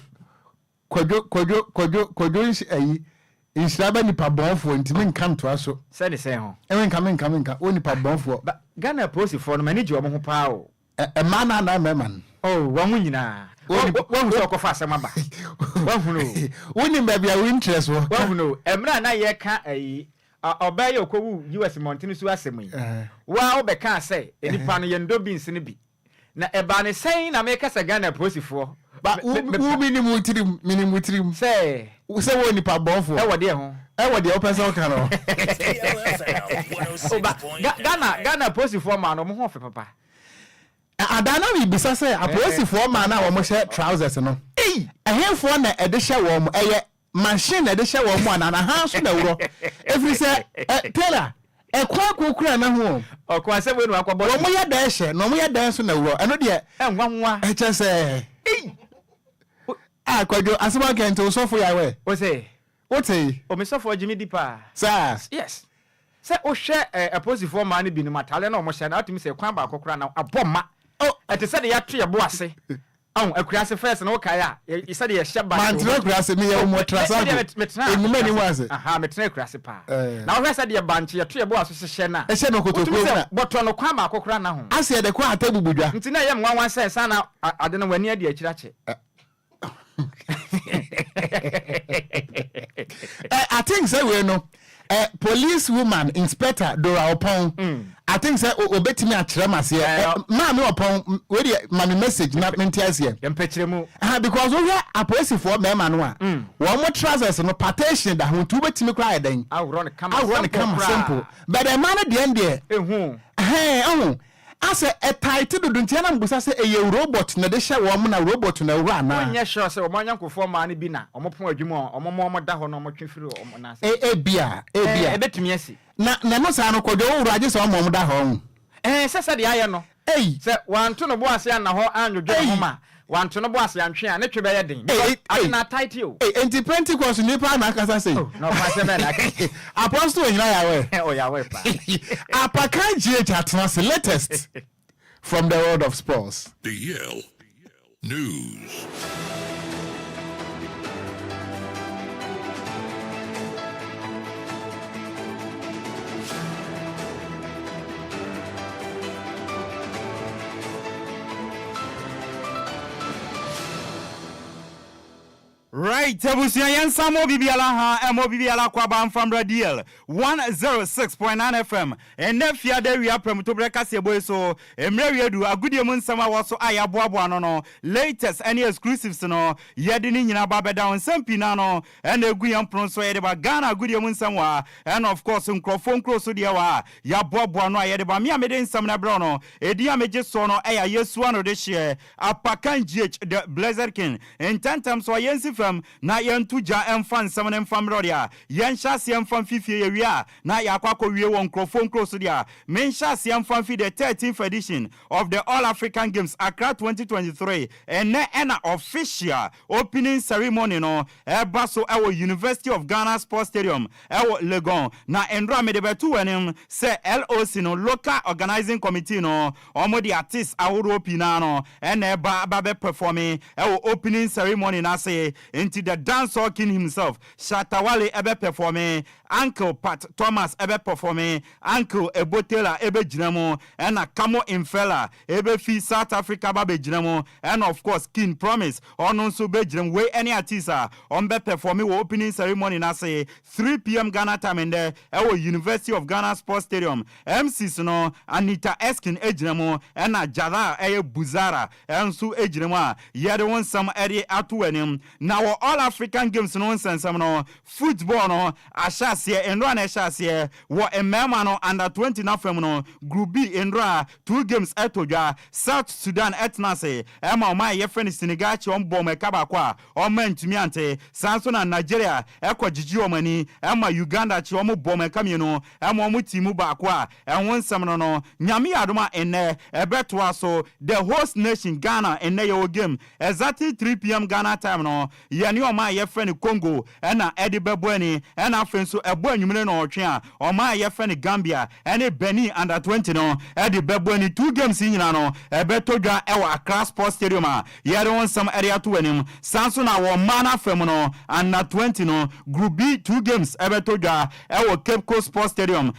Kwadwo kwadwo kwadwo kwadwo nhy ayi nhyira ba nipa bɔnfoɔ nti me nka ntoa so. Sɛ ne sɛn ho? Me nka me nka me nka wo nipa bɔnfoɔ. Ba Ghana apolisifoɔ no m'ani gye wɔn ho paa o. Ɛ mmaa no anaa mmarima no? Oh wɔn nyinaa. Wo nipa. Wahu sɛ ɔkɔfa asɛm aba. Wahunu o. Wonim baabi a wo interest wɔ. Wahunu o. Mmerɛ a na yɛreka ayi ɔbaa yi a ɔkɔwu US mmɔntene so asɛm yi, wo ara wobɛkaa sɛ nnipa no yɛndɔ beans no bi. Na ɛbaa ne sɛn na meka sɛ Ghana apolisifoɔ. Ba wo wo menim wo tirim menim wo tirim. Sɛ. Sɛ wo nipa bɔnfoɔ. Ɛwɔ deɛ ho. Ɛwɔ deɛ wopɛ sɛ woka no. O ba Ga Ghana Ghana apolisifoɔ maa no wɔn ho ɔfɛ papa. Adaa na mebisa sɛ apolisifoɔ maa no a wɔn hyɛ trousers no. Ei. Ɛhefoɔ na ɛde hyɛ wɔn ɛyɛ machine na ɛde hyɛ wɔn mu anaa na hann so na ɛworɔ ɛfiri sɛ ɛ Taylor ɛkwan koro kura na ho o. Ɔko asɛm wei na wakɔ bɔ. Wɔn yɛ dɛn hyɛ na wɔn yɛ dɛn so na ɛworɔ ɛno deɛ. Ɛnwanwa. Ɛkyɛ sɛ. Ei. A Kwadwo asɛm aka nti wo sɔfo yɛ awɛ. O sɛ. Wote yi. O me sɔfo ɔgye me di paa. Saa. Yes. Sɛ wohwɛ ɛ apolisifoɔ mmaa no binom atadeɛ na wɔhyɛ no atumi sɛ kwan baako koraa na abɔ ma. Oh. Ɛte sɛ deɛ yɛato yɛn bo ase. Ɔn, akuraase first no wokae a, yɛ, sɛdeɛ yɛhyɛ ba. Mantena akuraase, meyɛ Oh, me, Omotrasago. me deɛ metena Nnwuma akuraase. nni mu ase. Aha, metena akuraase paa. Eh. Na wohwɛ sɛdeɛ bankye yɛto yɛn bo aso hyehyɛ no a, Ɛhyɛ no kotokuo wotumi mu sɛ na. bɔtɔ no kwan baako koraa nna ho. Ase yɛde kɔ ata bubu dwa. Nti na ɛyɛ me nwanwa sɛ saa na ade no w'ani adi akyiri akyɛ. Eh, I think sɛ wei no eh, police woman inspector Dora Opon mm. I think sɛ obetumi akyerɛ m aseɛ eh, eh, maame Opon wei deɛ ma me message na mente aseɛ mpɛkyerɛ mu ah, because wohwɛ apolisifoɔ mmarima no a mm. wɔn mo trousers no partition da ho nti wobɛtumi koraa ayɛ dɛn aworɔ no kama aworɔ no kama simple but ɛma no deɛ deɛ ehu ɛhɛn ɛho Asɛ ɛtaete dodo nti ɛna mebisa sɛ ɛyɛ robot na ɛde hyɛ wɔn na robot na ɛwura anaa? Wonyɛ sure sɛ wɔn ayɔnkofoɔ mmaa no bi na wɔn pɔn adwuma a wɔn ma wɔn da hɔ na wɔn twe firi wɔn nan ase? E ebia, ebia. Ɛɛ ɛbɛtumi asi. Na na ɛno saa no Kwadwo wo wura gye sɛ wɔn ma wɔn da hɔ ɔho. Ɛɛ sɛ sɛdeɛ ayɛ no. Ei! Sɛ wanto no bo ase anna hɔ annwodwo ne ho Ei! ma wanto no bo ase antwe a, ne twe bɛyɛ den. Because Ei, ade ei, no ataete o. ei, enti Pentecost ni paa na akasa sei? Oh, na ɔfa asɛm bɛn na aka? Apostle Onyina yɛ aware. Ɔyɛ aware paa. Apakan GH atena ase, latest from the world of sports. The Yale News. Right abusua yɛnsa mmɔ obibiara ha ɛmmɔ obibiara akwaaba mfa mmra DL 106.9 FM ɛnnɛ fiada awia prɛmtoberɛ kaseɛbɔ yi so mmerɛ awie du agodie mu nsɛm a ɛwɔ so a yɛaboaboa ano no latest ɛne exclusives no yɛde ne nyinaa ba bɛda wo nsɛm pii no ano ɛna ɛgu yɛn pono so a yɛde ba Ghana agodie mu nsɛm wɔ ha ɛna of course nkurɔfoɔ nkuro so deɛ wɔ ha yɛaboaboa ano a yɛde ba me a mede nsɛm no ɛbrɛ wo no ɛdin a megye soɔ no ɛyɛ Ayesua no de hyeɛ Apakan GH the Blessed King Ntɛmntɛm so a yɛnsi fam na yɛnto gya mfa nsɛm no mfa mmerɛ deɛ a, yɛnhyɛ aseɛ mfa mfi fie, yɛwie a na yɛakɔ akɔwie wɔ nkurɔfoɔ nkuro so deɛ a, menhyɛ aseɛ mfa mfi the 13th edition of the All African Games Accra 2023 ɛnnɛ ɛna official opening ceremony no ɛreba so wɔ University of Ghana Sports Stadium wɔ Legon. Na nnora mede bɛto w'anim sɛ LOC no, Local Organising Committee no, Wɔde artists ahodoɔ pii no ara no na ɛba ba bɛ pɛfɔme wɔ opening ceremony no ase. Nti the dancehall king himself, Shatta Wale bɛ pɛfɔme, Uncle Pat Thomas bɛ pɔfɔme, Uncle Ebo Taylor bɛ gyina mu, ɛna Kamo Mfela bɛ fi South Africa ba bɛ gyina mu, ɛna of course King Promise ɔno nso bɛ gyina mu. Wei ne artists a wɔn bɛ pɛfɔme wɔ opening ceremony no ase 3pm Ghana time ndɛ wɔ University of Ghana Sports Stadium. MCs no, Anita Erskine gyina mu ɛna Jalal ɛyɛ Buzara nso gyina mu a yɛde wo nsɛm de ato w'anim. Na wɔ All African Games no ho nsɛnsɛm no, football no ahyɛ aseɛ, nnora na ɛhyɛ aseɛ wɔ mmarima no under 20 no afa mu no, Group B nnora two games ɛtɔ dwa, South Sudan ɛtena ase ɛma ɔman a yɛfrɛ no Senegal kye wɔn bɔɔ wɔn ɛka baako a wɔn antumi ante, saa nso na Nigeria ɛkɔ gyegye wɔn ani ɛma Uganda kye wɔn bɔɔ wɔn ɛka mmienu ɛma wɔn tii mu baako a ɛho nsɛm no no Nyame yɛ adom a nnɛ ɛbɛtoa so. The host nation Ghana nnɛ yɛwɔ game exactly 3pm Ghana time no yɛne ɔman a yɛfrɛ no Congo ɛna ɛde bɛbɔ ani ɛna afei nso ɛbɔ anwummere nnɔnwɔtwe a ɔman a yɛfrɛ no Gambia ɛne Benin under 20 no ɛde bɛbɔ ani. Two games yi nyinaa no ɛbɛtɔ dwa ɛwɔ Accra Sports Stadium a yɛde ho nsɛm ɛde ato w'anim. Saa nso na wɔ mmaa no afa mu no under 20 no Group B two games ɛbɛtɔ dwa ɛwɔ Cape Coast Sports Stadium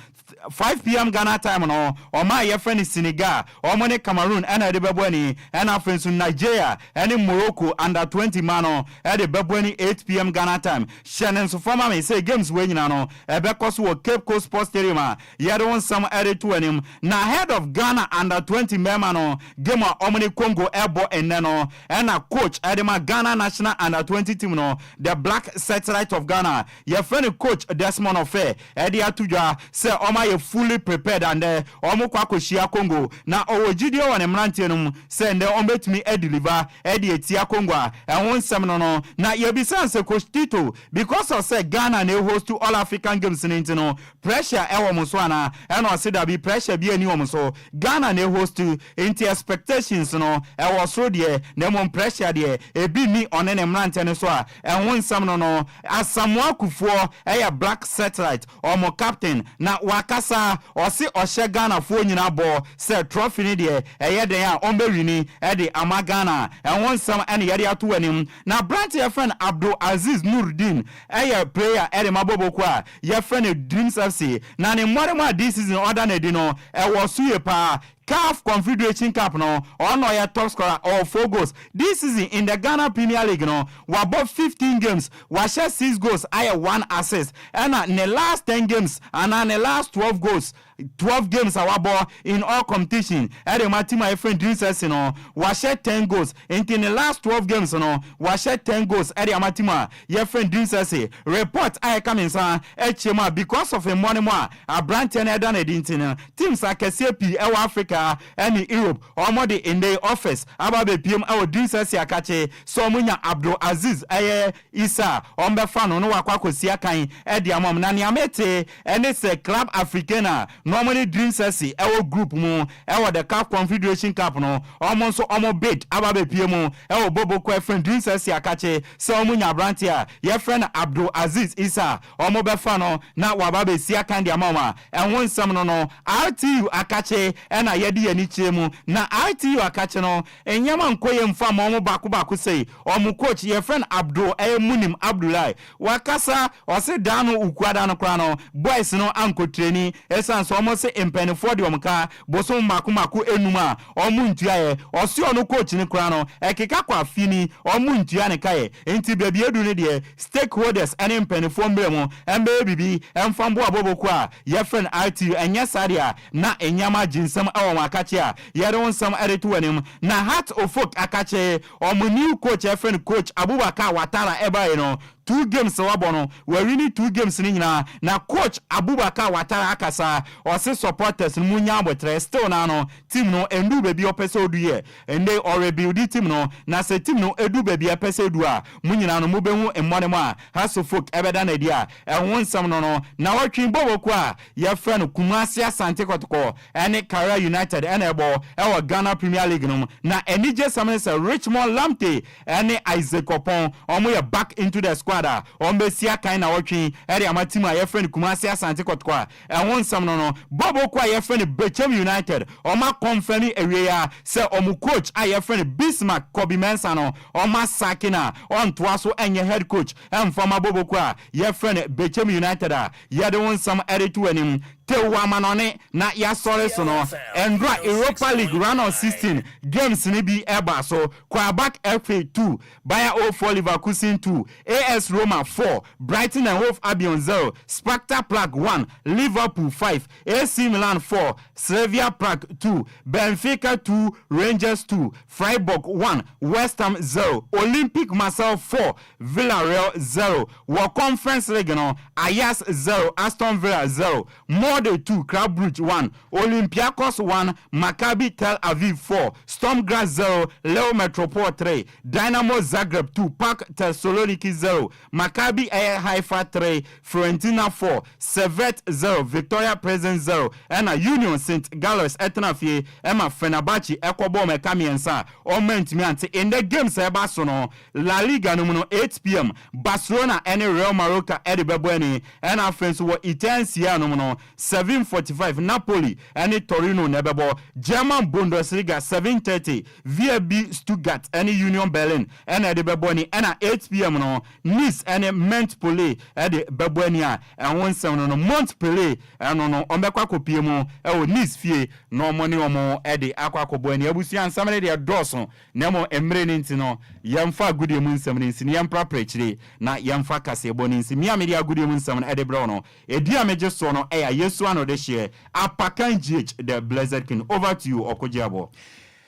5pm Ghana time no, ɔman a yɛfrɛ no Senegal, wɔn ne Cameroon na ɛde bɛbɔ ani, ɛna afei nso Nigeria ne Morocco under 20 mmaa no de bɛbɔ ani 8pm Ghana time. Hyɛ no nso fa ma me sɛ games wei nyinaa no ɛbɛkɔ so wɔ Cape Coast Sports Stadium a yɛde wo nsɛm reto anim. Na ahead of Ghana under 20 mmarima no game a wɔn ne Congo ɛrebɔ nnɛ no, ɛna coach de ma Ghana national under 20 team no, the Black Satellite of Ghana, Yɛfrɛ no Coach Desmond Ofei de ato dwa sɛ wɔayɛ fully prepared a ndɛ wɔkɔ akɔhyia Congo na ɔwɔ gyidie wɔ ne mmeranteɛ no mu sɛ ndɛ wɔbɛtumi adeliver de atia Congo a ɛho nsɛm no no na yɛbisaa no sɛ Coach Tito because of sɛ Ghana na ɛhostu All African Games no nti no pressure ɛwɔ mo so anaa ɛna ɔse dabi pressure biara nni wɔn so Ghana na ɛhostu nti expectations no ɛwɔ soro deɛ na mmom pressure deɛ ɛbi nni ɔne ne mmeranteɛ no so a ɛho nsɛm no no Asamoah Kufuor yɛ Black Satellite ɔmo captain na wakasa ɔse ɔhyɛ Ghanafoɔ nyina bɔ sɛ trophy no deɛ ɛyɛ dɛn a ɔmbɛ wini de ama Ghana ɛho nsɛm ɛna yɛde ato w'anim na aberanteɛ yɛfrɛ no Abdul Aziz Nurdin yɛ player de ma Boboko a yɛfrɛ no Dreams FC na ne mmɔremɔ a this season ɔda no adi no ɛwɔ so yie paa Caf Confederation Cup no, ɔno na ɔyɛ top scorer, ɔwɔ four goals. This season in the Ghana Premier League no, wabɔ 15 games, wahyɛ six goals ayɛ one assist. Ɛna ne last 10 games anaa ne last 12 goals, 12 games a wabɔ in all competition ɛde ma team a yɛfrɛ no Dreams FC no, wahyɛ 10 goals. Nti ne last 12 games no, wahyɛ 10 goals ɛde ama team a yɛfrɛ no Dreams FC. Report a ɛka me nsa akyia mu a because of mmɔne mu a Abranteɛ no ɛda no adi nti no, teams akɛseɛ pii ɛwɔ Africa ɛne Europe wɔn de nnɛ yi offers aba abɛpiem ɛwɔ Dreams SC akakye sɛ wɔn nya Abdul Aziz ɛyɛ Issa a wɔn bɛfa no na wakɔ akɔsi akan ɛde ama wɔn. Na nea mete ɛne sɛ Club Africain a na wɔn ne Dreams SC ɛwɔ group mu ɛwɔ the CAF Confederation Cup no wɔn nso wɔn bid aba abɛpie mu ɛwɔ Boboko ɛfrɛ Dreams SC akakye sɛ wɔn nya abranteɛ a yɛfrɛ no Abdul Aziz Issa Wɔbɛfa no na waba abɛsi akan de ama wɔn a, ɛho nsɛm no no, RTU akakye na yɛde yɛn ani kyerɛ mu. Na RTU akakye no, nneɛma nkɔ yie mfa mma wɔn baako baako sei. Wɔn coach, yɛfrɛ no Abdul, ɛyɛ Munim Abdullahi, wakasa, ɔse da no Wukuada no koraa no, boys no ankɔ training ɛsiane sɛ wɔse mpaninfoɔ de wɔn ka bosom mmaako mmaako nnum a wɔn ntuaeɛ. Ɔse ɔno coach no koraa no, ɛkeka kɔ afe ni, wɔn ntua ne kaeɛ. Nti baabi aduru no deɛ, Stakeholders ne mpaninfoɔ mmerɛ mu mbɛyɛ biribi mfa mboa abobokuo a yɛfrɛ no RTU, ɛnyɛ saa deɛ a na nneɛma agye nsam wɔ wɔn akakye a yɛde wo nsɛm de to w'anim. Na Heart of Oak akakye wɔn new coach a yɛfrɛ no Coach Abubakar Watara ɛbaeɛ no, two games a wabɔ no, wawini two games no nyinaa. Na Coach Abubakar Watara akasa, ɔse supporters no monnya aboterɛ, still naa no team no ɛnduu baabi a ɔpɛ sɛ ɔdu yɛ. Ɛnnɛ yi ɔrebuildi team no, na sɛ team no du baabi a ɛpɛ sɛ ɛdu a, mo nyinaa no mobɛhu mmɔne mo a Hearts-of-Oak ɛbɛda no adi a ɛho nsɛm no no. Nnawɔtwe bɔbɔkuo a yɛfrɛ no Kumasi Asante Kɔtɔkɔ ne Karela United na ɛbɔ wɔ Ghana Premier League no mu, na anigyesɛm ne sɛ Richmond Lamptey ne Isaac Oppong wɔyɛ back into the squad a wɔbɛsi akan nnawɔtwe yi de ama team a yɛfrɛ no Kumasi Asante Kɔtɔkɔ a Ɛho nsɛm no no, bɔɔlbɔ kuo a yɛfrɛ no Bechem United, wɔn akɔnfɛmi awiei ara sɛ wɔn coach a yɛfrɛ no Bismarck Kobe Mensah no, wɔn asake no a ɔntoa so nyɛ head coach mfa mma bɔɔlbɔ kuo a yɛfrɛ no Bechem United a yɛde ho nsɛm reto w'anim. Tew wɔ amanɔne na yɛasɔre so no, ɛndora Europa League round of 16 games no bi ɛbaa so, Qarabag FA 2, Bayer 04 Leverkusen 2, AS Roma 4, Brighton and Hove Albion 0, Sparta Prague 1, Liverpool 5, AC Milan 4, Slavia Prague 2, Benfica 2, Rangers 2, Freiburg 1, West Ham 0, Olympique Marseille 4, Villarreal 0. Wɔ Conference League no, Ajax 0, Aston Villa 0, Molde 2, Club Brugge 1, Olympiacos 1, Maccabi Tel Aviv 4, Sturm Graz 0, Lille Metropole 3, Dynamo Zagreb 2, PAOK Thessaloniki 0, Maccabi ɛyɛ Haifa 3, Fiorentina 4, Servette 0, Viktoria Plzen 0, ɛna Union St. Gallois ɛtena fie ɛma Fenerbahce ɛkɔbɔɔ wɔn ɛka mmiɛnsa a wɔn antumi ante. Ndɛ games a ɛba so no, La Liga no mu no, 8pm, Barcelona ɛne Real Mallorca ɛde bɛbɔ ani, ɛna afei nso wɔ Italian Serie A no mu no, 7:45, Napoli ɛne Torino na ɛbɛbɔ. German Bundesliga, 7:30, VfB Stuttgart ɛne Union Berlin ɛna ɛde bɛbɔ ani, ɛna 8pm no, Nice ɛne Montpellier ɛde bɛbɔ ani a ɛho nsɛm no no, Montpellier ɛno no wɔbɛkɔ akɔpie mu ɛwɔ Nice fie na wɔn ne wɔn ɛde akɔ akɔbɔ ani. Abusua nsɛm no deɛ ɛdɔɔso na mmom mmere no nti no yɛmfa agodie mu nsɛm no nsi na yɛmprapra akyire na yɛmfa kaseɛbɔ no nsi. Me a mede agodie mu nsɛm no ɛde brɛ wo no, edin a megye soɔ no ɛyɛ Ayesu Anodehyeɛ Apakan GH the Blessed King. Over to you Ɔkogyeaboɔ.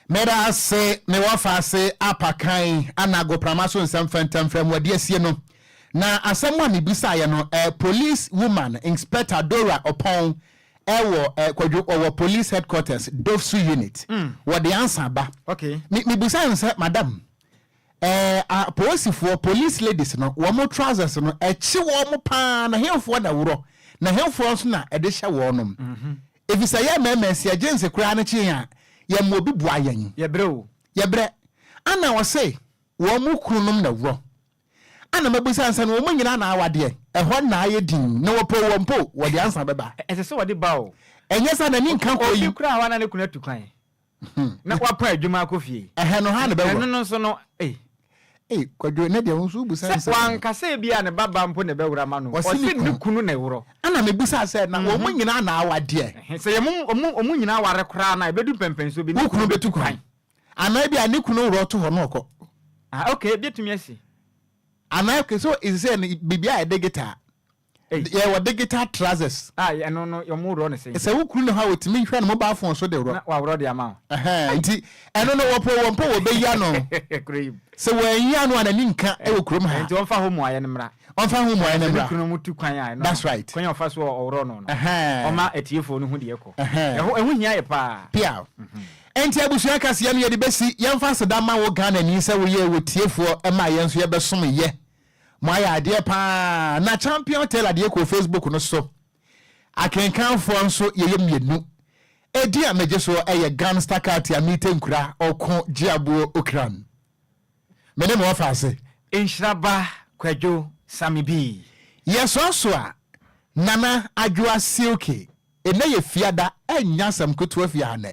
Meda ase me wɔfaase Apakan ana agoprama so nsɛm fɛntɛmfrɛm wɔde asie no. Na asɛm a mebisaeɛ no eh, police woman Inspector Dora Opong ɛwɔ eh, Kwadwo ɔwɔ police headquarters Dofsu unit. Wɔde ansa ba. Okay. Me mebisae no sɛ madam eh, apolisifoɔ police ladies no wɔn trousers no ɛkye wɔn paa na henfoɔ na ɛworɔ na henfoɔ nso na ɛde hyɛ wɔnom. Efisɛ yɛn mmarima sɛ yɛgye nse koraa no kye yɛn a, yɛma obi boa yɛn. Yɛbrɛ o. Yɛbrɛ. Ana ɔse wɔn mo kununom na worɔ. Ana mabisa no sɛ na wɔn nyinaa na awadeɛ? Ɛhɔ na ayɛ dinn. Na wɔpɛ o wɔmpɛ o, wɔde ansa bɛba. Ɛsɛ sɛ wɔde ba o. Ɛnyɛ saa n'ani nka kɔ yi. Obi koraa hɔ a na ne kunu atu kwan. Na wapɔn adwuma akɔ fie. Ɛhɛ no ha na bɛworɔ. Ɛno no nso no, ei. Ei, Kwadwo, ɛnɛ deɛ wo nso wobusa Sɛ nsɛm. wanka sɛ ebia ne ba ba mpo na ɛbɛworɔ ama no. Ɔse ne Ɔse ne kunu. kunu na ɛworɔ. Ɛna mebisaa sɛ, na wɔn nyinaa na awadeɛ? Ɛhe, sɛ yɛn wɔn wɔn nyinaa ware koraa no a, ɛbɛdu mpɛnpɛnsoɔ bi, ne Wo kunu kunu bɛtu bɛtu kwan. kwan. Anaa ebia ne kunu worɔ to hɔ na ɔkɔ. Ah, okay, ebi atumi asi. Anaa, okay, so ɛsɛ sɛ no, biribi ayɛ digital. Yɛwɔ digital trousers. A ɛno no wɔn worɔ no sɛn? Sɛ wo kunu ne hɔ a otumi hwɛ no mobile phone so de worɔ. Na waworɔ de ama wo. Ɛhɛn nti ɛno no wɔpɔ wɔn mpo wɔbɛyi ano. Sɛ wɔanyi ano a n'ani nka wɔ kurom ha. Nti ɔmfa ho mmuaeɛ no mmra. Ɔmfa ho mmuaeɛ no mmra. Sɛ ne kunu mu tu kwan a ɛno no. That's right. Kwan a ɔfa so ɔworɔ no no. Ɛhɛn. Ɔma atiefoɔ no hu deɛ ɛkɔ. Ɛhɛn. Ɛho ɛho hia yɛ paa. Piaw. Nti abusua kaseɛ no yɛde bɛsi yɛmfa aseda ma wo Ghanani sɛ woyɛɛ wɔ tiefoɔ maa yɛn nso yɛbɛsom yɛ. Moayɛ adeɛ paa. Na Champion Taylor deɛ kɔɔ Facebook no so. Akenkanfoɔ nso yɛyɛ mmienu. Edin a megye soɔ yɛ Gansta Katia Mite Nkura Ɔko Gyeaboɔ Okran. Me ne me wɔfa ase. Nhyira ba Kwadwo Sammy B. Yɛsoa so a, Nana Adwoa Silky, Nnɛ yɛ Fiada, ɛnyɛ asɛm ketewa fie ha nnɛ.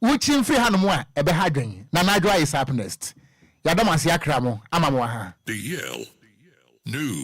Wo kyi mfiri hanom a, ɛbɛha adwen. Nana Adwoa is up next. Yɛada mo ase akra mo ama mo aha. DL News.